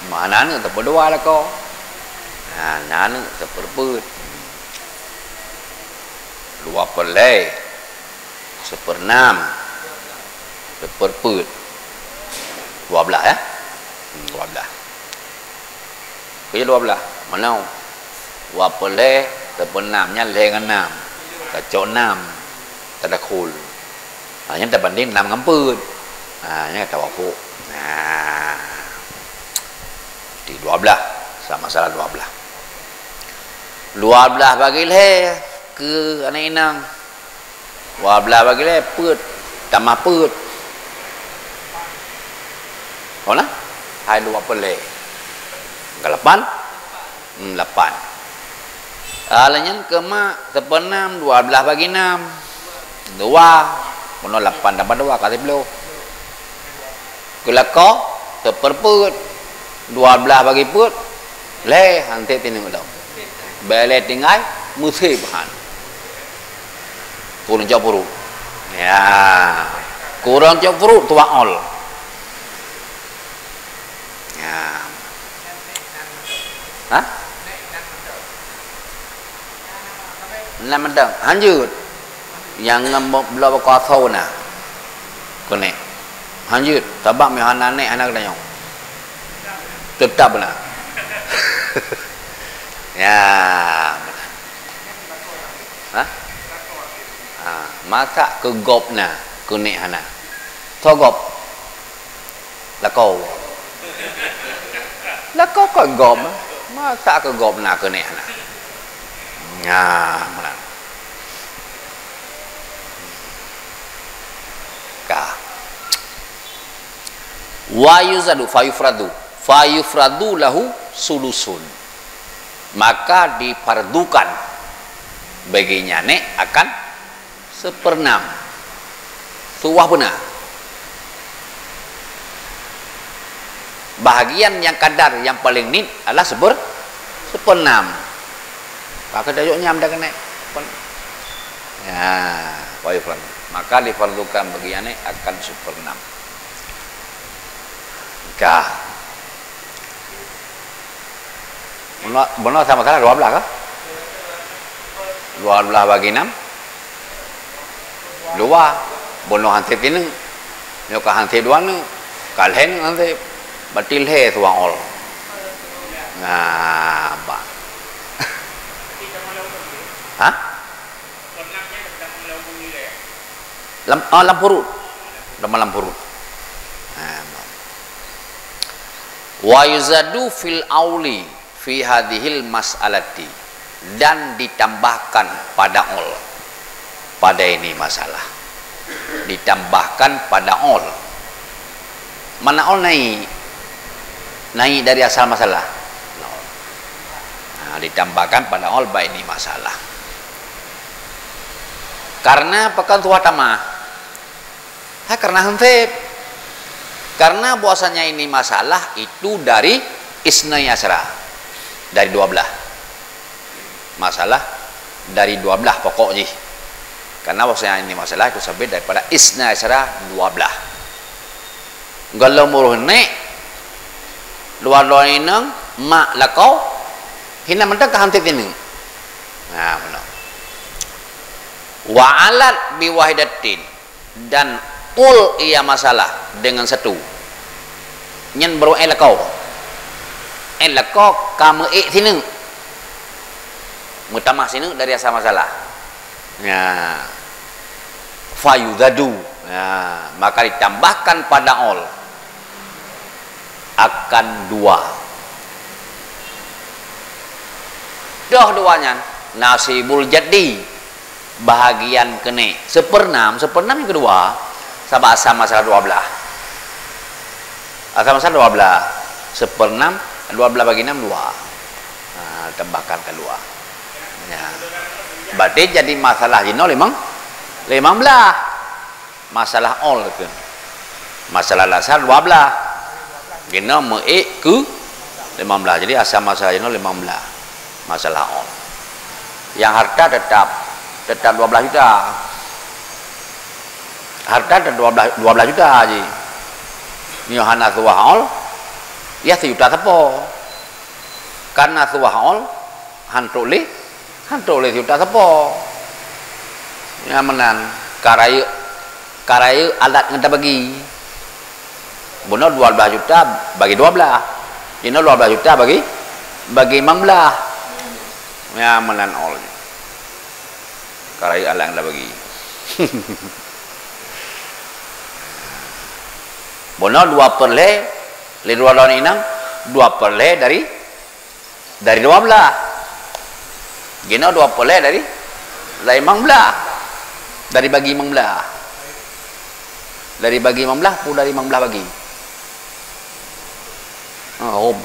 ma na aneuk sipeureudua lakoe. Na, na aneuk sipeureupeuet. Dua peuet lhée. Sipeureunam, sipeureupeuet, dua blaih, ya? Hmm, dua blaih. Keu dua blaih, meunoe. Dua peuet lhée, sipeureunam, nyan lhée ngon nam. Tacok nam, tadakhul. Ha, nyan tabandeng nam ngon peuet. Ha, nyan tawafuk. Nah. Di dua blaih, sama-sama dua blaih. Dua blaih bagi lhée keu aneuk inong. Dua blaih bagi lhée peuet, tamah peuet. Ho na? Hai dua peuet lhée. Ka lapan? Hmm, lapan. Ah, lheueh nyan keu mak sipeureunam, dua blaih bagi nam. Dua. Bunoe lapan tambah dua ka siploh. Keu lakoe, sipeureupeuet, dua blaih bagi peuet, lhée, han sép tineuk lom. Bék lé tinggai, meusép han. Keu ureuëng cok purut. Ya. Keu ureuëng cok purut, tuah ol. Ya. Hah? Nam mantong. Hanjeuet. Nyang ngon bloe beukasoe na. Keuneuk. Hanjeuet. Sabab meuhana nek hana geutanyoe. Teutap na. Ya. Hah? Ha, masak keu gob na, keuneuk hana. Soe gob? Lakoe. Lakoe kon gob, masa keu gob na keuneuk hana. Nah, meunan. Ka. Wa yuzadu, fa yufradu. Fa yufradu lahu sulusun. Maka difardukan bagi nyan akan seperenam. Tuwah beuna. Bahagian nyang kadar nyang paleng nit adalah seper-, seperenam. Maka tajok nyam dah kena. Ya, baik, Fran. Maka difardukan bagi nyan akan seperenam. Ka. Bunoe, bunoe sama-sama dua belas kah? Dua belas bagi enam? Dua. Bunoe hanseb sineuk. Nyoe ka hanseb dua neuk. Ka lhèe neuk hanseb. Berarti lhèe suah ol. Nah, bah. Hah? Lam, ah, lam furud. Lam, lam furud. Nah, wa yuzadu fil auli fi hadhil mas'alati, dan ditambahkan pada ol pada ini masalah. Ditambahkan pada ol. Mana ol naik? Naik dari asal masalah. Nah, ditambahkan pada ol bak ini masalah. Karena pekan tuha tamah. Ha, karena hanseb. Karena bahwasanya ini masalah itu dari isnai asyra. Dari dua belas. Masalah dari dua belas pokok jih. Karena bahwasanya ini masalah itu sampai daripada isnai asyra dua belas. Golom uroh nek, luwa-luwa inong, mak lakoe, hina mantong ka hanseb sineuk. Nah, beuna. Wa alat bi wahidatin, dan ol ia masalah dengan satu. Nyan baru eh lakoe. Eh lakoe ka meuék sineuk. Meutamah sineuk dari asal masalah. Ya. Fayuzadu. Ya, maka ditambahkan pada ol akan dua. Doh dua nyan, nasibul jaddi, bahagian keuneuk. Seperenam, seperenam nyang keudua, sabab asal masalah dua belas. Asal masalah dua belas, seperenam, dua belas bagi enam, dua. Ha, tambahkan keudua. Ya. Berarti jadi masalah jinoe limong, limong belas. Masalah ol tu. Masalah dasar dua belas. Jinoe meuék keu limong belas. Jadi asal masalah jinoe limong belas. Masalah ol. Yang harta tetap, tetap dua belas juta. Harta tetap dua belas, dua belas juta ji. Nyoe hana tuah ol, ya sejuta teupeu. Karena tuah ol, hantok lé, hantok lé sejuta teupeu. Nyan meunan, ka rayeuk, ka rayeuk alat ngon tabagi. Bunoe dua belas juta bagi dua belas. Jinoe dua belas juta bagi, bagi limong belas. Nyan meunan ol. Ka rayeuk alat ngon tabagi. Bunoe dua per lhèe, lé dua lon inong, dua per lhèe dari Dari dua belas. Jinoe dua peureulèe dari, dari limong belas. Dari bagi limong belas. Dari bagi limong belas, pun dari limong belas bagi. Oh, om.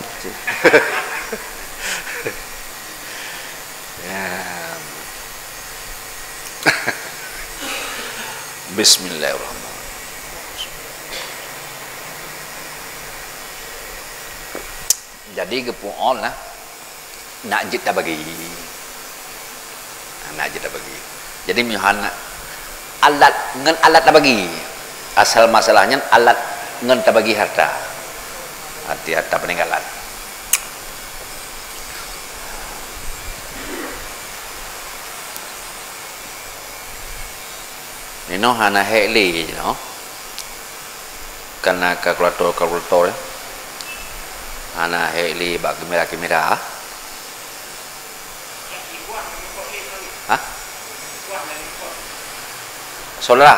Ya. Bismillahirrahmanirrahim. Jadi geupeu'oh lah, nak jeuet tabagi. Nak jeuet tabagi. Jadi, meuhana alat, ngon alat tabagi. Asal masalah nyan alat ngon tabagi harta. Arti harta peninggalan. Nyoe hana hék lé, you know. Kana kalkulator-kalkulator, ya. Hana hék lé bak kamera-kamera. Hah? Saudara,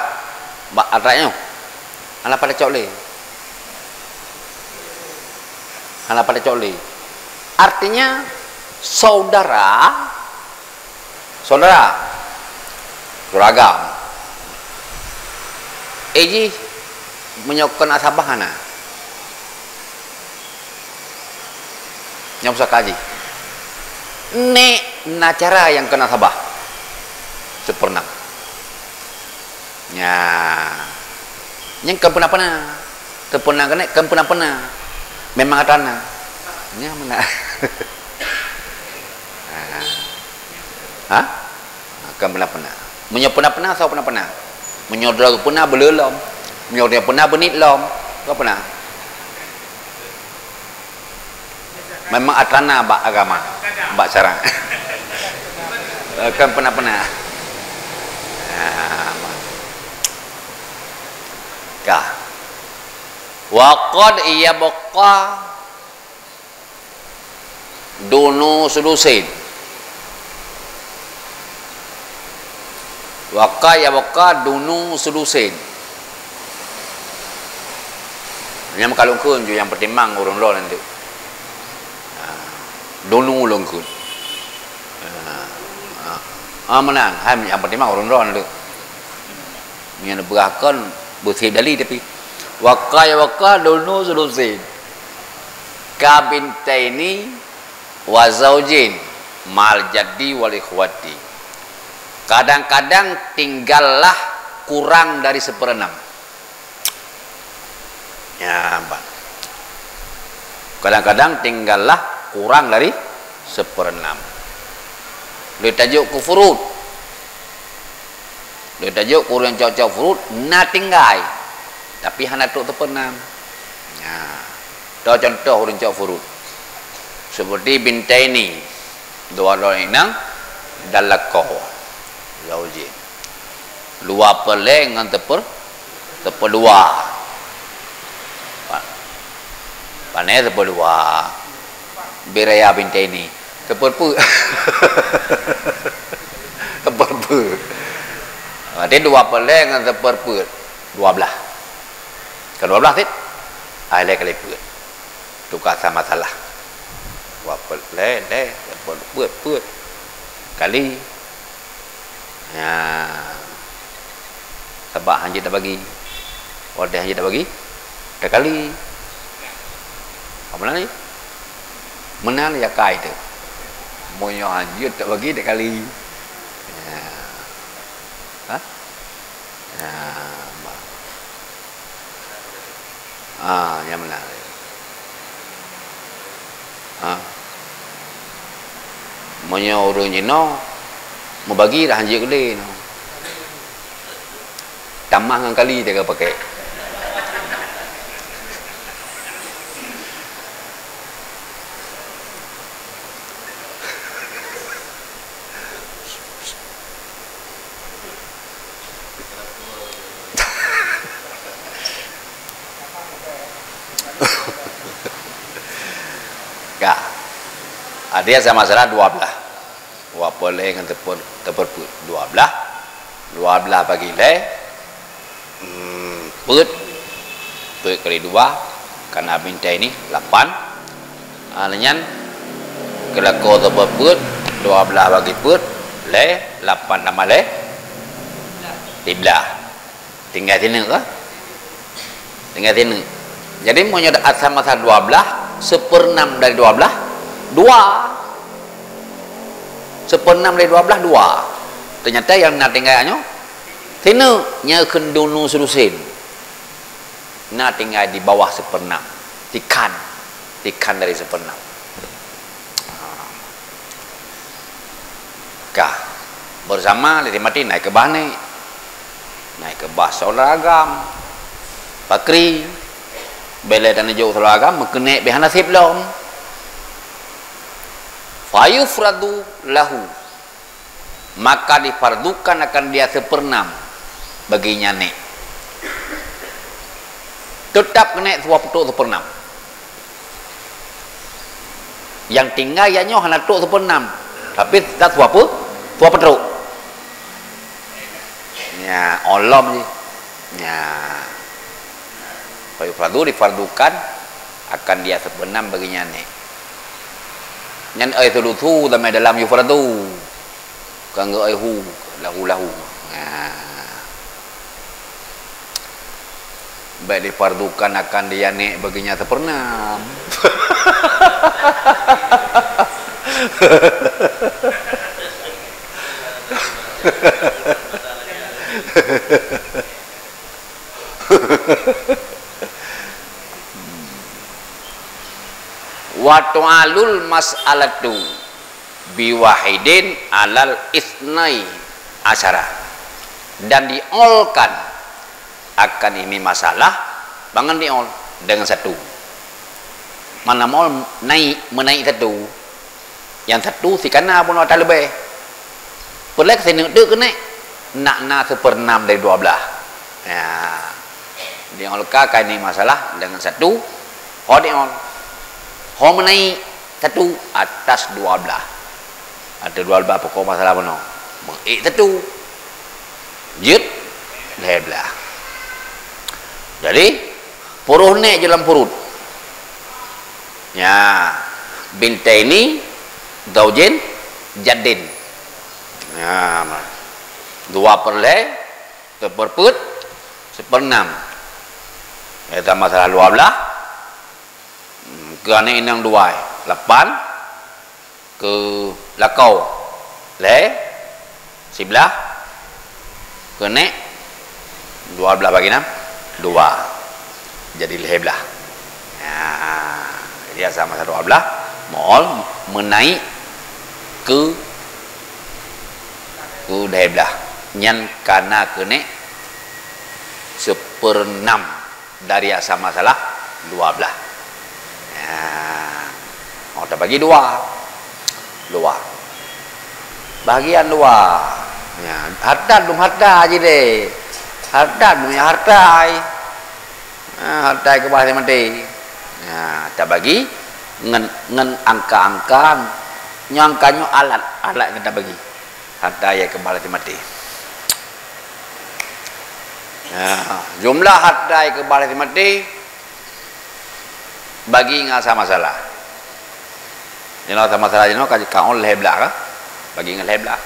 bak atra nyoe. Hana pada cok lé. Hana pada cok lé. Artinya, saudara Saudara, saudara agam, eh jih meunyoe kon nasabah hana. Nyang pusaka jih. Nek na cara nyang keuneuk sabah. Seupeureunam. Nya. Nyang kon peuna-peuna. Seupeureunam keuneuk kon peuna-peuna. Memang atra na. Nya meunan. Ha? Ha? Kon peuna-peuna. Meunyoe peuna-peuna, soe peuna-peuna. Meunyoe droe peuna, beuleu lom. Meunyoe droe peuna, beunit lom. Soe peuna. Memang atra na bak agama, bak syarak. Kon peuna-peuna. Ah, ka. Wa qad yabqa dunu sulusin. Wa qad yabqa dunu sulusin. Nyan meukalon kheun ju nyang peutimang ureuëng droe nanti. Ha, dunu lôn kheun. Ha, ha. Ha, meunan, hai nyang peutimang ureuëng droe nanti. Nyan beurah kon beusih dali tapi. Wa qad yabqa dunu sulusin. Ka bintaini wa zaujin ma'al jaddi wal ikhwati. Kadang-kadang tinggallah kurang dari seperenam. Ya, Pak. Kadang-kadang tinggallah kurang dari seperenam. Lé tajok keu furud. Lé tajok keu ureuëng cok-cok furud na tinggai. Tapi hana trok seperenam. Ya. Toh contoh ureuëng cok furud. Seperti bintaini, dua droe inong dan lakoe. Zaujin. Dua peuet lhèe ngon teupeu-, teupeu dua. Pa-, pane teupeu dua. Biraya bintaini. Teupeu peuet. Teupeu peuet. Berarti dua peuet lhèe ngon teupeu peuet. Dua blah. Ka dua blah cit. Ai lhèe kali peuet. Tukang sa masalah. Dua peuet lhèe, lhèe, dua peuet peuet, peuet. Kali. Ya. Sabab hanjeuet tabagi. Watèe hanjeuet tabagi, takali. Apa meunan lagi? Meunan ya kai tu. Meunyoe hanjeuet tabagi, takali. Ya. Ha? Ha, ma-, ha, nyang meunan. Ha. Meunyoe ureuëng jinoe meubagi dah hanjeuet keudeh nyoe. Tamah ngon kali teuka pakai. Ka. Ada sama salah dua belas. Dua peuet lhèe ngon teupeu-, teupeu peuet. Dua belas. Dua belas bagi lhèe. Hmm, peuet, peuet kali dua, kana bintaini lapan. Ha, nyan, keu lakoe teupeu peuet, dua belas bagi peuet, lhèe, lapan tambah lhèe, siblaih. Tinggai sineuk kah? Tinggai sineuk. Jadi, meunyoe asam-asam dua belas, seperenam dari dua belas, dua. Seperenam dari dua belas, dua. Ternyata nyang na tinggai nyoe, sineuk, nyan kheun dunu sulusin. Na tinggai di bawah seperenam. Tikhan. Tikhan dari seperenam. Ha. Ka. Bersama lé mati naik keu bah ni. Naik keu bah seulagam. Pakri. Bèk lé tanyoe jok seulagam, meukeuneuk bèk hana sép lom. Fayufradu lahu. Maka difardukan akan dia seperenam bagi nyan nek. Tetap keuneuk suah peutrok seperenam. Nyang tinggai nyan nyoe hana trok seperenam, tapi tetap suah peu-, suah peutrok. Nya, olom jih. Nya. Fayufradu difardukan akan dia seperenam bagi nyan nek. Nyan ai sulusu dalam yufradu. Kon geuh ai hu, lahu-lahu. Nah. Bèk difardukan akan dia nek bagi nyan seperenam. Wa tu'alul mas'alatu biwahidin alal isnai asyara. Dan diolkan akan ini masalah, bangan diol dengan satu. Mana mol naik, menaik satu. Nyang satu sikana pun ata leubeh. Peulek sineuk deuk keuneuk, nak na seupernam dari dua belas. Ya. Diolka kaini masalah dengan satu, ho diol. Ho menaik satu atas dua belas. Atas dua belas pokok masalah bunoe. Meuék satu. Jeuet lhèe blah. Jadi, peuruh nèk jeulam purut. Ya, bintaini zaujin jaddin. Ya, ma. Dua per lhèe, seuperpeuet, seupernam. Ya, tambah salah dua blah. Hmm, keu aneuk inong dua, lapan. Keu lakoe lhèe, siblah, keu nèk dua blah bagi nam, dua. Jadi lhèe blah. Nah, jadi sama-sama dua blah, mol menaik keu, keu lhèe blah. Nyan kana keu nèk seupernam. Dari asal masalah dua blah. Nah, mau terbagi dua. Dua. Bahagian dua. Ya, harta dum harta aja deh. Harta dum ya harta ai. Ha, harta ai keubalah maté. Ya, terbagi ngen, ngen angka-angka. Nyang angka nyoe alat, alat nyang terbagi. Harta ai keubalah maté. Nah, jumlah harta ai keubalah maté bagi ngon asal masalah. Jinoe asal masalah jinoe ka, ka on lhèe blah ka? Bagi ngon lhèe blah.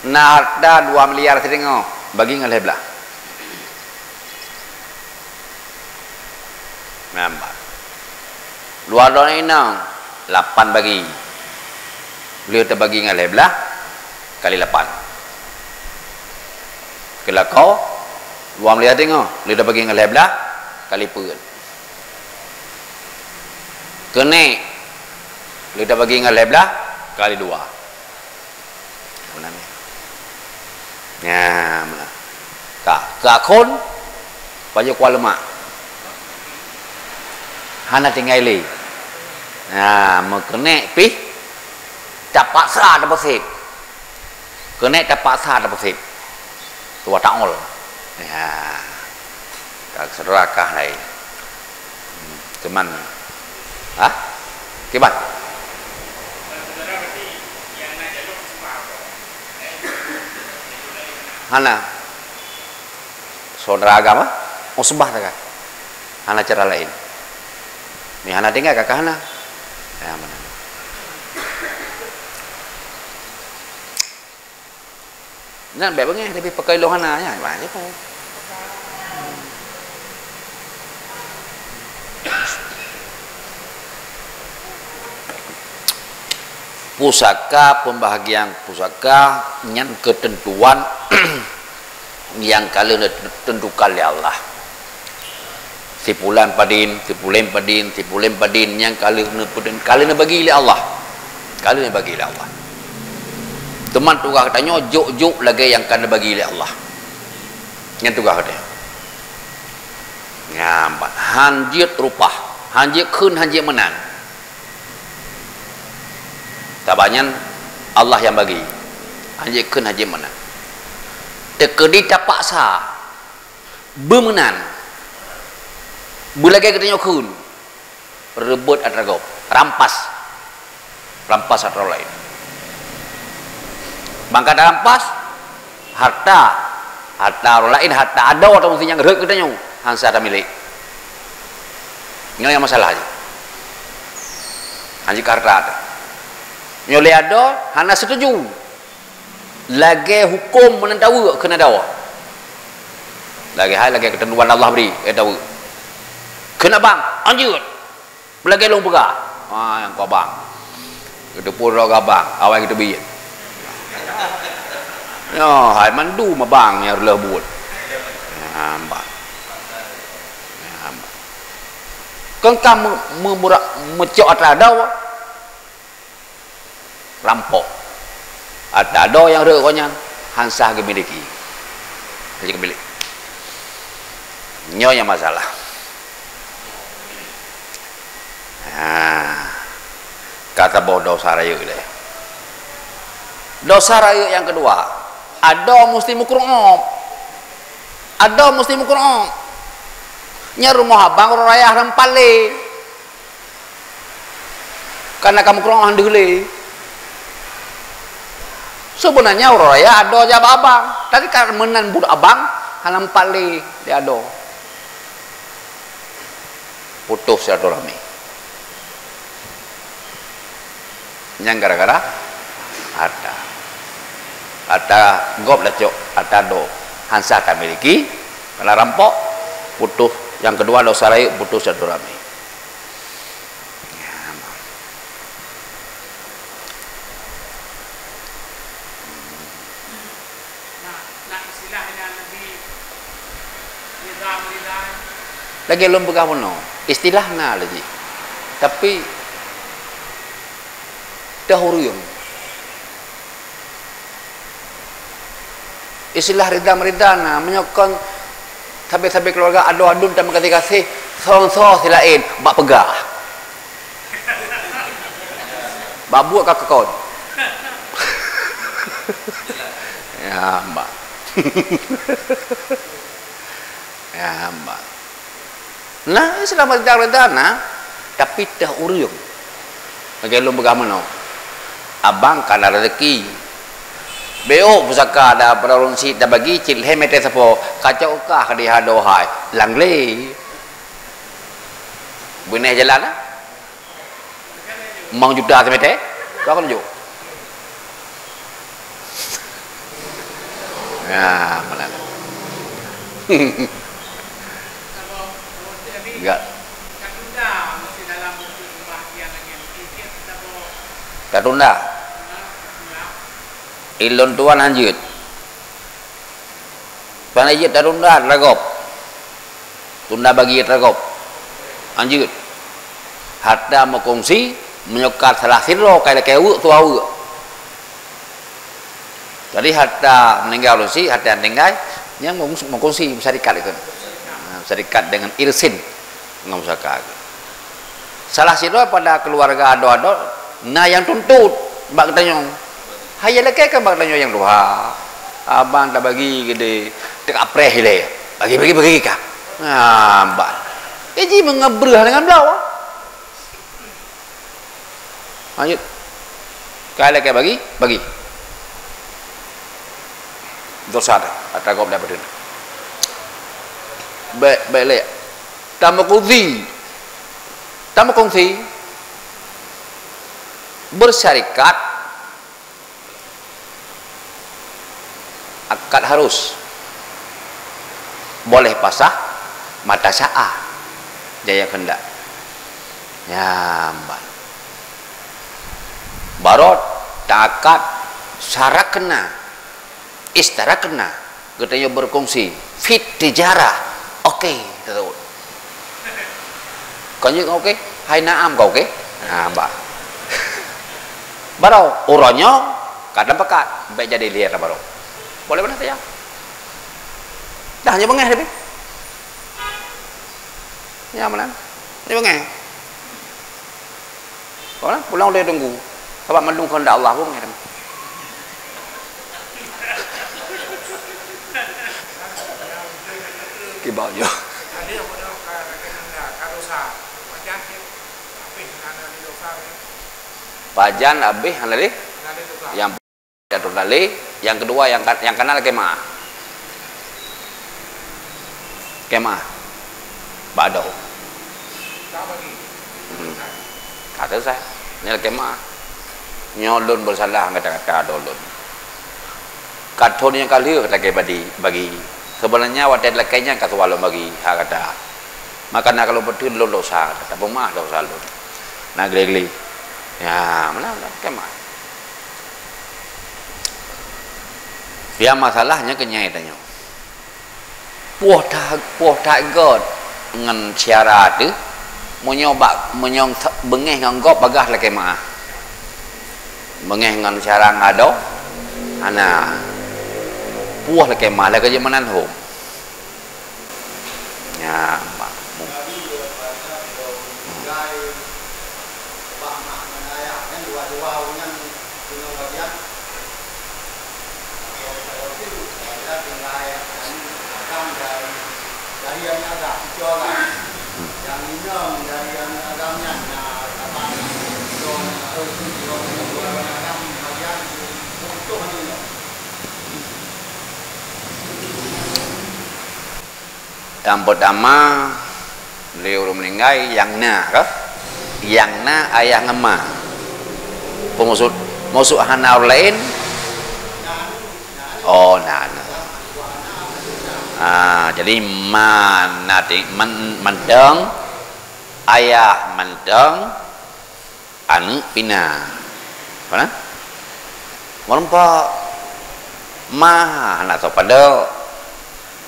Na harta dua miliar siteungoh, bagi ngon lhèe blah. Nampak. Dua droe inong, lapan bagi. Lheueh teubagi ngon lhèe blah kali lapan. Keu lakoe, dua miliar siteungoh, lheueh teubagi ngon lhèe blah kali peuet. Keu nèk, lheueh teubagi ngon lhèe blah kali dua. Meunan. Nya, meunan. Ka, ka khon, pajoh kuah lemak. Hana tinggai lé. Nah, meukeuneuk pih tapaksa tapeusit. Keuneuk tapaksa tapeusit. Tuha taol. Ya. Ka seudara kah laén. Hmm, cuman, hah? Kiban? Hana. Saudara agama, usbah sagai. Hana cara laén. Ni hana tinggai ka hana. Ya, mana? Nyan bèk beungèh, tapi pakon lôn hana, nyan, bah, siapa? Pusaka, pembahagian pusaka, nyan keuteuntuan nyang ka lheueh neuteuntukan lé Allah. Si pulan padin, si pulan padin, si pulan padin nyang ka lheueh neupeuden-, ka lheueh neubagi lé Allah. Ka lheueh neubagi lé Allah. Teuma tugaih geutanyoe jok-jok lagèe nyang ka neubagi lé Allah. Nyan tugaih geutanyoe. Nyan, han jeuet rupah, han jeuet kheun, han jeuet meunan. Sabab nyan Allah nyang bagi. Han jeuet kheun, han jeuet meunan. Teukeudi tapaksa. Beumeunan. Beulagèe geutanyoe kheun. Reubot atra gob. Rampas. Rampas atra ureueng laén. Bangka tarampas, harta. Harta ureueng laén, harta adoe atawa meusti nyang rhot geutanyoe. Han sa tamilék. Nyoe nyang masalah jih. Han jeuet keu harta teuh. Nyoe lé adoe, hana seutuju. Lagèe hukôm meunan taweuek kheun adoe. Lagèe hai, lagèe keuteuntuan Allah bri, eh, taweuek. Kheun abang, han jeuet. Lagèe lôn peugah. Ha, nyang keu abang. Geuteupeue droe gabang, awai geuteubiet. Nyoe hai mandum abang nyang reuloh buet. Nyan ban. Nyan ban. Kon ka meu-, meubura-, meucok atra adoe, rampok. Atra adoe nyang rhot gobnyan han sah geumiliki. Hana geumiliki. Nyoe nyang masalah. Nah, ka saboh desya rayeuk lé. Desya rayeuk nyang keudua, adoe musti meukeureu'ob. Adoe musti meukeureu'ob. Nyan rumoh abang uroe raya hana meupat lé. Kareuna ka meukeureu'ob han deuh lé. Seubeunanya uroe raya adoe jak bak abang, tapi kareuna meunan buet abang hana meupat lé di adoe. Putus silaturahmi. Nyan gara-gara harta. Harta gob lacok, harta adoe han sah tamiliki, kareuna rampok, putus. Nyang keudua desya rayeuk, putus silaturahmi. Lagèe lôn peugah bunoe, istilah na lé jih. Tapi teuh ureueng. Istilah ridha meurida na, meunyoe kon sabe-sabe keuluwarga adoe aduen tameugaséh-gaséh, soe-soe silaén bak peugah. Bak buet ka keukon. Ya, mbak. Ya, mbak. Nah, Islam reda-reda na, tapi teuh ureueng. Lagèe lôn peugah meunoe, abang ka na rezeki. Beuôk pusaka da padahai ureueng syiek tabagi cit lhèe mètè sapo, kacok kah ka dihadoe hai, lam glé. Beuneh jalan, ah? Limong juta simètè? Ka lôn jok. Ya, malah. Enggak. Tatunda. Ilôn tuan hanjeuet. Pane jeuet tatunda atra gob. Tunda bagi atra gob. Hanjeuet. Harta meukongsi, meunyoe ka salah sidroe ka ilakèe weuek, tuha weuek. Jadi harta meuninggai ureueng syiek, harta nyang tinggai, nyan meukongsi, meusyarikat itu. Ha, meusyarikat dengan irsin. Ngon pusaka. Salah sidroe pada keuluwarga adoe-adoe na nyang tuntut bak geutanyoe. Hai lakèe kan bak geutanyoe nyang tuha. Abang tabagi keudéh, teuka preh ilèe. Bagi, bagi, bagi ka. Nah, mbak. Eh, ji meungebreuh dengan bloe. Lanjut. Ka lakèe bagi, bagi. Desya dah, atra gob dah beudeuh. Bèk, bèk lé. Tameukongsi. Tameukongsi. Bersyarikat. Akad harus. Boleh pasah mata syaa. Jaya kehendak. Ya, mbak. Baroe taakad syarakna. Istarakna, geutanyoe berkongsi, fit tijarah. Oke, tersebut. Kon jeuet oke? Hai naam ka oke? Ha, bah. Baroe, uroe nyoe, ka tapakat, bèk jadi lhèe baroe. Boleh beuna saja. Dah, nyoe beungèh tapi. Nyoe meunan. Nyoe beungèh. Pulang, pulang ulèe teungku. Sabab mandum keuheundak Allah pun ngirim. Kiban nyoe. Pajan habéh hana lé. Nyang Satu tali, nyang keudua nyang ka-, nyang kana lakèe meu'ah. Lakèe meu'ah. Bak adoe. Hmm. Ka selesai. Nyan lakèe meu'ah. Nyoe lôn bersalah gata-gata adoe lôn. Ka thôn nyang ka lheueh lakèe badi, bagi. Sebenarnya watèe lakèe nyan ka tuha lôn bagi hak gata. Maka na ka lôn peutheun lôn dosa, gata peumeu'ah dosa lôn. Na glé-glé. Ya, mana, mana, kan mah. Ya, masalahnya kenyai tanyoe. Poh that, poh that göt ngon syara teuh, meunyoe bak, meunyoe beungéh ngon gob bagaih lakée meu'ah. Beungéh ngon syara ngon adoe, hana. Poh lakée meu'ah, lakée jeuet meunan hom. Nyan, mak. Nyang peutama, lé ureuëng meuninggai nyang na, ka? Nyang na ayah ngon ma. Peue maksud, maksud hana ureuëng laén? Oh, na, na. Ah, jadi ma na ti-, man-, mantong, ayah mantong, aneuëk pih na. Mana? Meureumpok ma hana soe padok.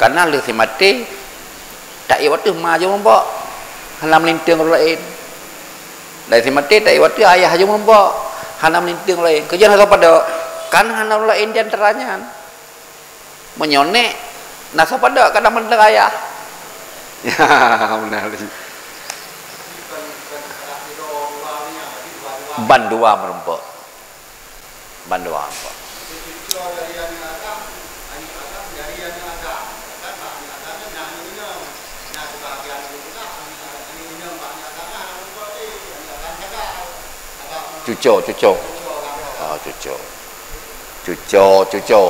Kana lheueh si maté, taék watée ma jeuet meureumpok. Hana meulinteung ureuëng laén. Lheueh si maté taék watée ayah jeuet meureumpok. Hana meulinteung ureuëng laén. Keu jeuet hana soe padok. Kan hana ureuëng laén di antara nyan. Meunyoe nék, na soe padok kadang mantong ayah. Ya, beuna lé. Ban dua meureumpok. Ban dua meureumpok. Cuco, cuco. Ah, cuco. Cuco, cuco.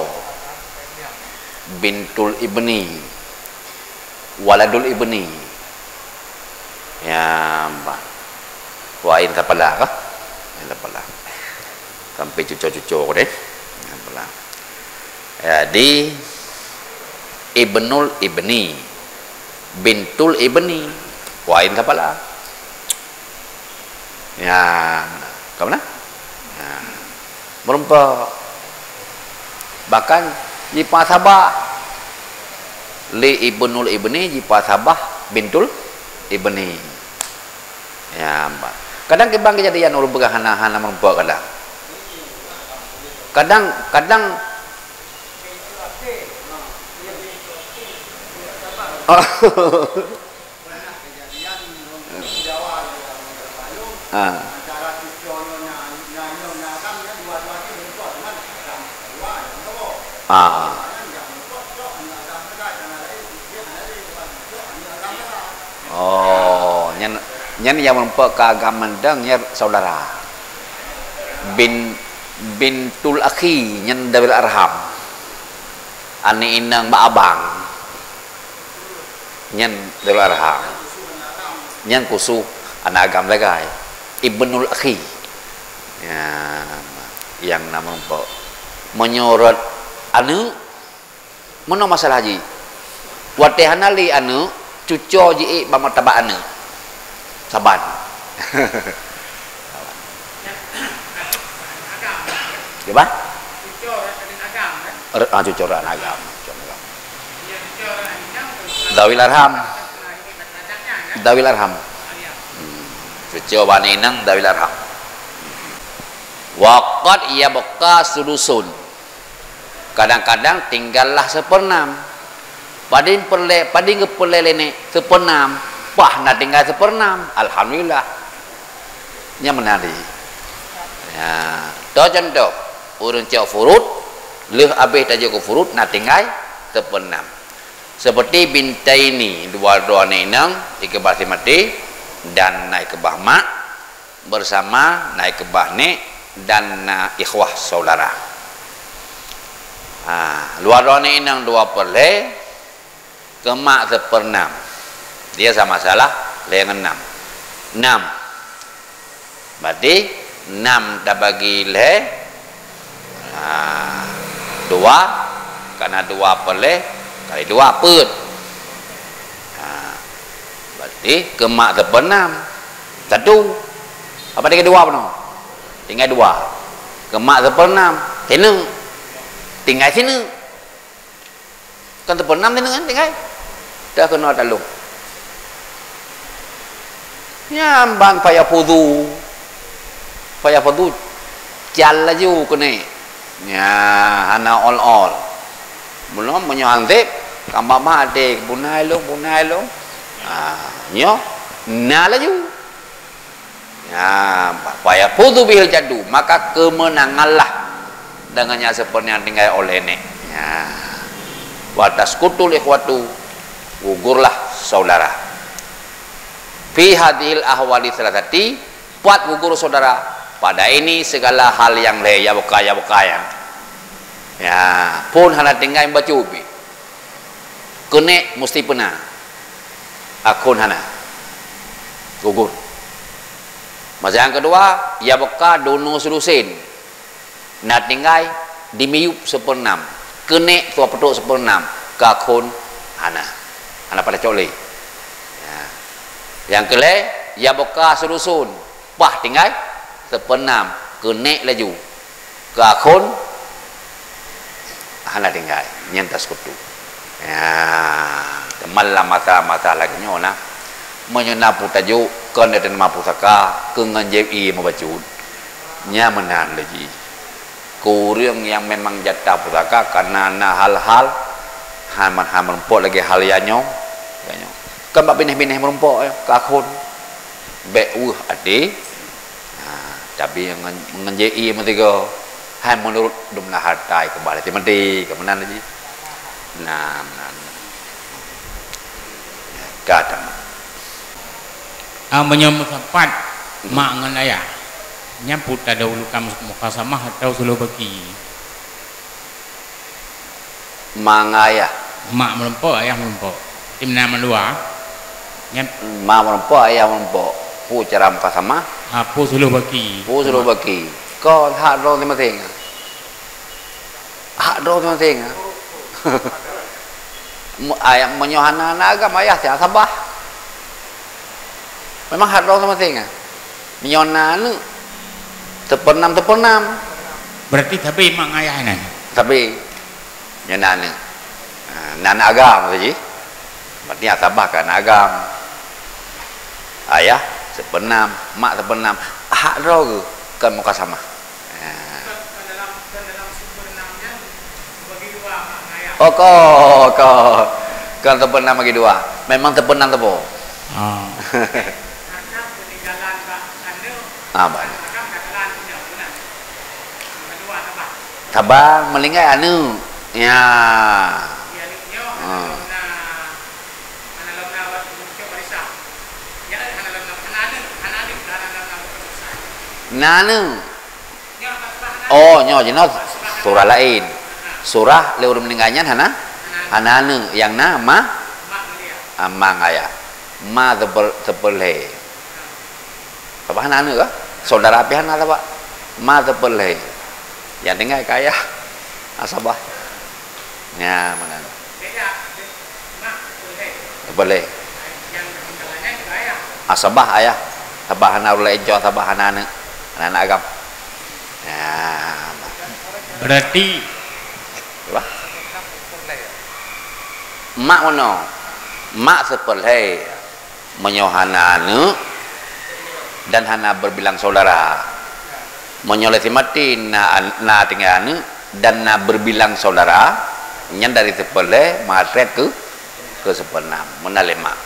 Bintul ibni. Waladul ibni. Ya, bah. Wa in tapala kah? In tapala. Sampai cuco-cuco deh. In tapala. Jadi, ibnul ibni, bintul ibni, wa in tapala. Ya, ka meunan? Ya. Meureumpok. Bahkan jipeusabah lé ibnul ibni, jipeusabah bintul ibni. Ya, bah. Kadang kiban keujadian ureuëng peugah hana, hana meureumpok kadang. Kadang, kadang Ah. Ah. Oh, nyan, nyan nyang meureumpok keu agam mantong nyan saudara. Bin, bintul akhi nyan dawil arham. Aneuëk inong bak abang. Nyan dawil arham. Nyan khusus aneuëk agam sagai. Ibnul akhi. Ya, nyang na meureumpok. Meunyoe rot aneuëk, meunoe masalah jih. Watée hana lé aneuëk, cuco jiék bak martabat aneuëk. Saban. Kiban? Re-, ah, cuco rot aneuëk agam. Cuco rot aneuëk agam. Dawil arham. Dawil arham. Hmm. Cuco bak aneuëk inong dawil arham. Wa qad yabqa sudusun. Kadang-kadang tinggallah seperenam. Padum peureulée, padum geupeureulée lé nék? Seperenam. Pah na tinggai seperenam. Alhamdulillah. Nyan meunan di. Ya, toh contoh, ureuëng cok furut, lheueh abéh tajok keu furut na tinggai seperenam. Seperti bintaini, dua droe aneuëk inong, ikeubah si maté dan na ikeubah mak, bersama na ikeubah nék dan na ikhwah saudara. Ha, dua droe aneuëk inong dua peureulée, keu mak seperenam. Dia sama salah lhée ngon nam. Nam. Berarti nam tabagi lhée, ha, dua, kana dua peureulée kali dua peuet. Ha, berarti keu mak seperenam. Satu. Apa tinggai dua bunoe? Tinggai dua. Keu mak seupeureunam, sineuk. Tinggai sineuk. Kan seupeureunam sineuk kan tinggai. Dah keunoe talong. Nyan ban fayafudhu. Fayafudhu, cal laju keuneuk. Nya, hana ol-ol. Meunyoe, meunyoe hanseb, ka mama até, "Bunai lôn, bunai lôn." Ah, nyoe, na laju. Ya, fayafudhu bihil jaddu, maka keumeunanganlah deungon nyang seupeureunam tinggai oleh nek. Ya. Wa tasqutul ikhwatu, gugurlah saudara. Fi hadhil ahwali salasati, pat gugur saudara pada ini segala hal nyang lhèe, ya beuka, ya beuka, ya. Ya, phôn hana tinggai bacut pih. Keuneuk musti peuna. Akhôn hana. Gugur. Masa nyang keudua, ya beuka dunoe sulusen. Na tinggai di miyueb seupeureunam. Keuneuk tuha peutrok seupeureunam. Keu akhôn hana. Hana pada cok lé. Ya. Nyang keu lhèe, ya beuka sulusen. Paih tinggai seupeureunam. Keuneuk laju. Keu akhôn hana tinggai, nyan tasqutu. Ya, teuma lam masa-masa lagèe nyoe na, meunyoe na peue tajok, kon na teuma pusaka, keu ngon jép ié meubacut. Nyan meunan lé jih. Keu ureueng nyang memang jatah pusaka, kareuna na hal-hal, han, han meurumpok lagèe hal nyang nyoe, nyang nyoe. Kon bak binéh-binéh meurumpok, eh, keu akhôn. Bèk weueh até. Ha, tapi ngon, ngon jép ié meusigoe. Hai meunurot jumlah harta keubah lé meuti, ka meunan lé jih. Nah, meunan. Ka teuma. Ah, meunyoe meusapat mak ngon ayah, nyan peue tadahulukan, mukhasamah atawa suluh baki? Mak ngon ayah. Mak meurumpok, ayah meurumpok. Tim na mandua. Nyan. Mak meurumpok, ayah meurumpok. Peue cara mukhasamah? Ah, peue suluh baki? Peue suluh baki? Kon hak droe maséng-maséng. Hak droe maséng-maséng. Mu-, ayah, meunyoe hana, hana agam, ayah siat sabah. Memang hak droe maséng-maséng. Meunyoe na aneuk, seupeureunam-seupeureunam. Berarti sabe mak ngon ayah nyan? Sabe. Nyoe na aneuk. Ha, na aneuk agam saja. Berarti nyang sabah ka aneuk agam. Ayah seupeureunam, mak seupeureunam. Hak droe geuh kon mukhasamah. Ha. Oh, ko, ko. Kon seupeureunam bagi dua. Memang seupeureunam saboh. Ah. Ah, baik. Saban, meuninggai aneuk. Ya. Ha. Na aneuk. Oh, nyoe jinoe surah laén. Surah lé ureueng meuninggai nyan hana, hana aneuk, nyang na ma, ah, ma ngon ayah. Ma seupeu-, seupeureulhèe. Sabah hana aneuk kah? Saudara pih hana sabah. Ma seupeureulhèe. Nyang tinggai keu ayah. Ah, sabah. Nya, meunan. Boleh. Ah, sabah ayah. Sabah hana ureueng laén, cok sabah hana aneuk. Hana aneuk agam. Nah. Berarti. Apa? Mak meunoe. Mak seupeureulhèe. Meunyoe hana aneuk dan hana berbilang saudara. Meunyoe lé si maté na an-, na tinggai aneuk dan na berbilang saudara, nyan dari seupeureulhèe matrép keu, keu seupeureunam. Meunan lé mak.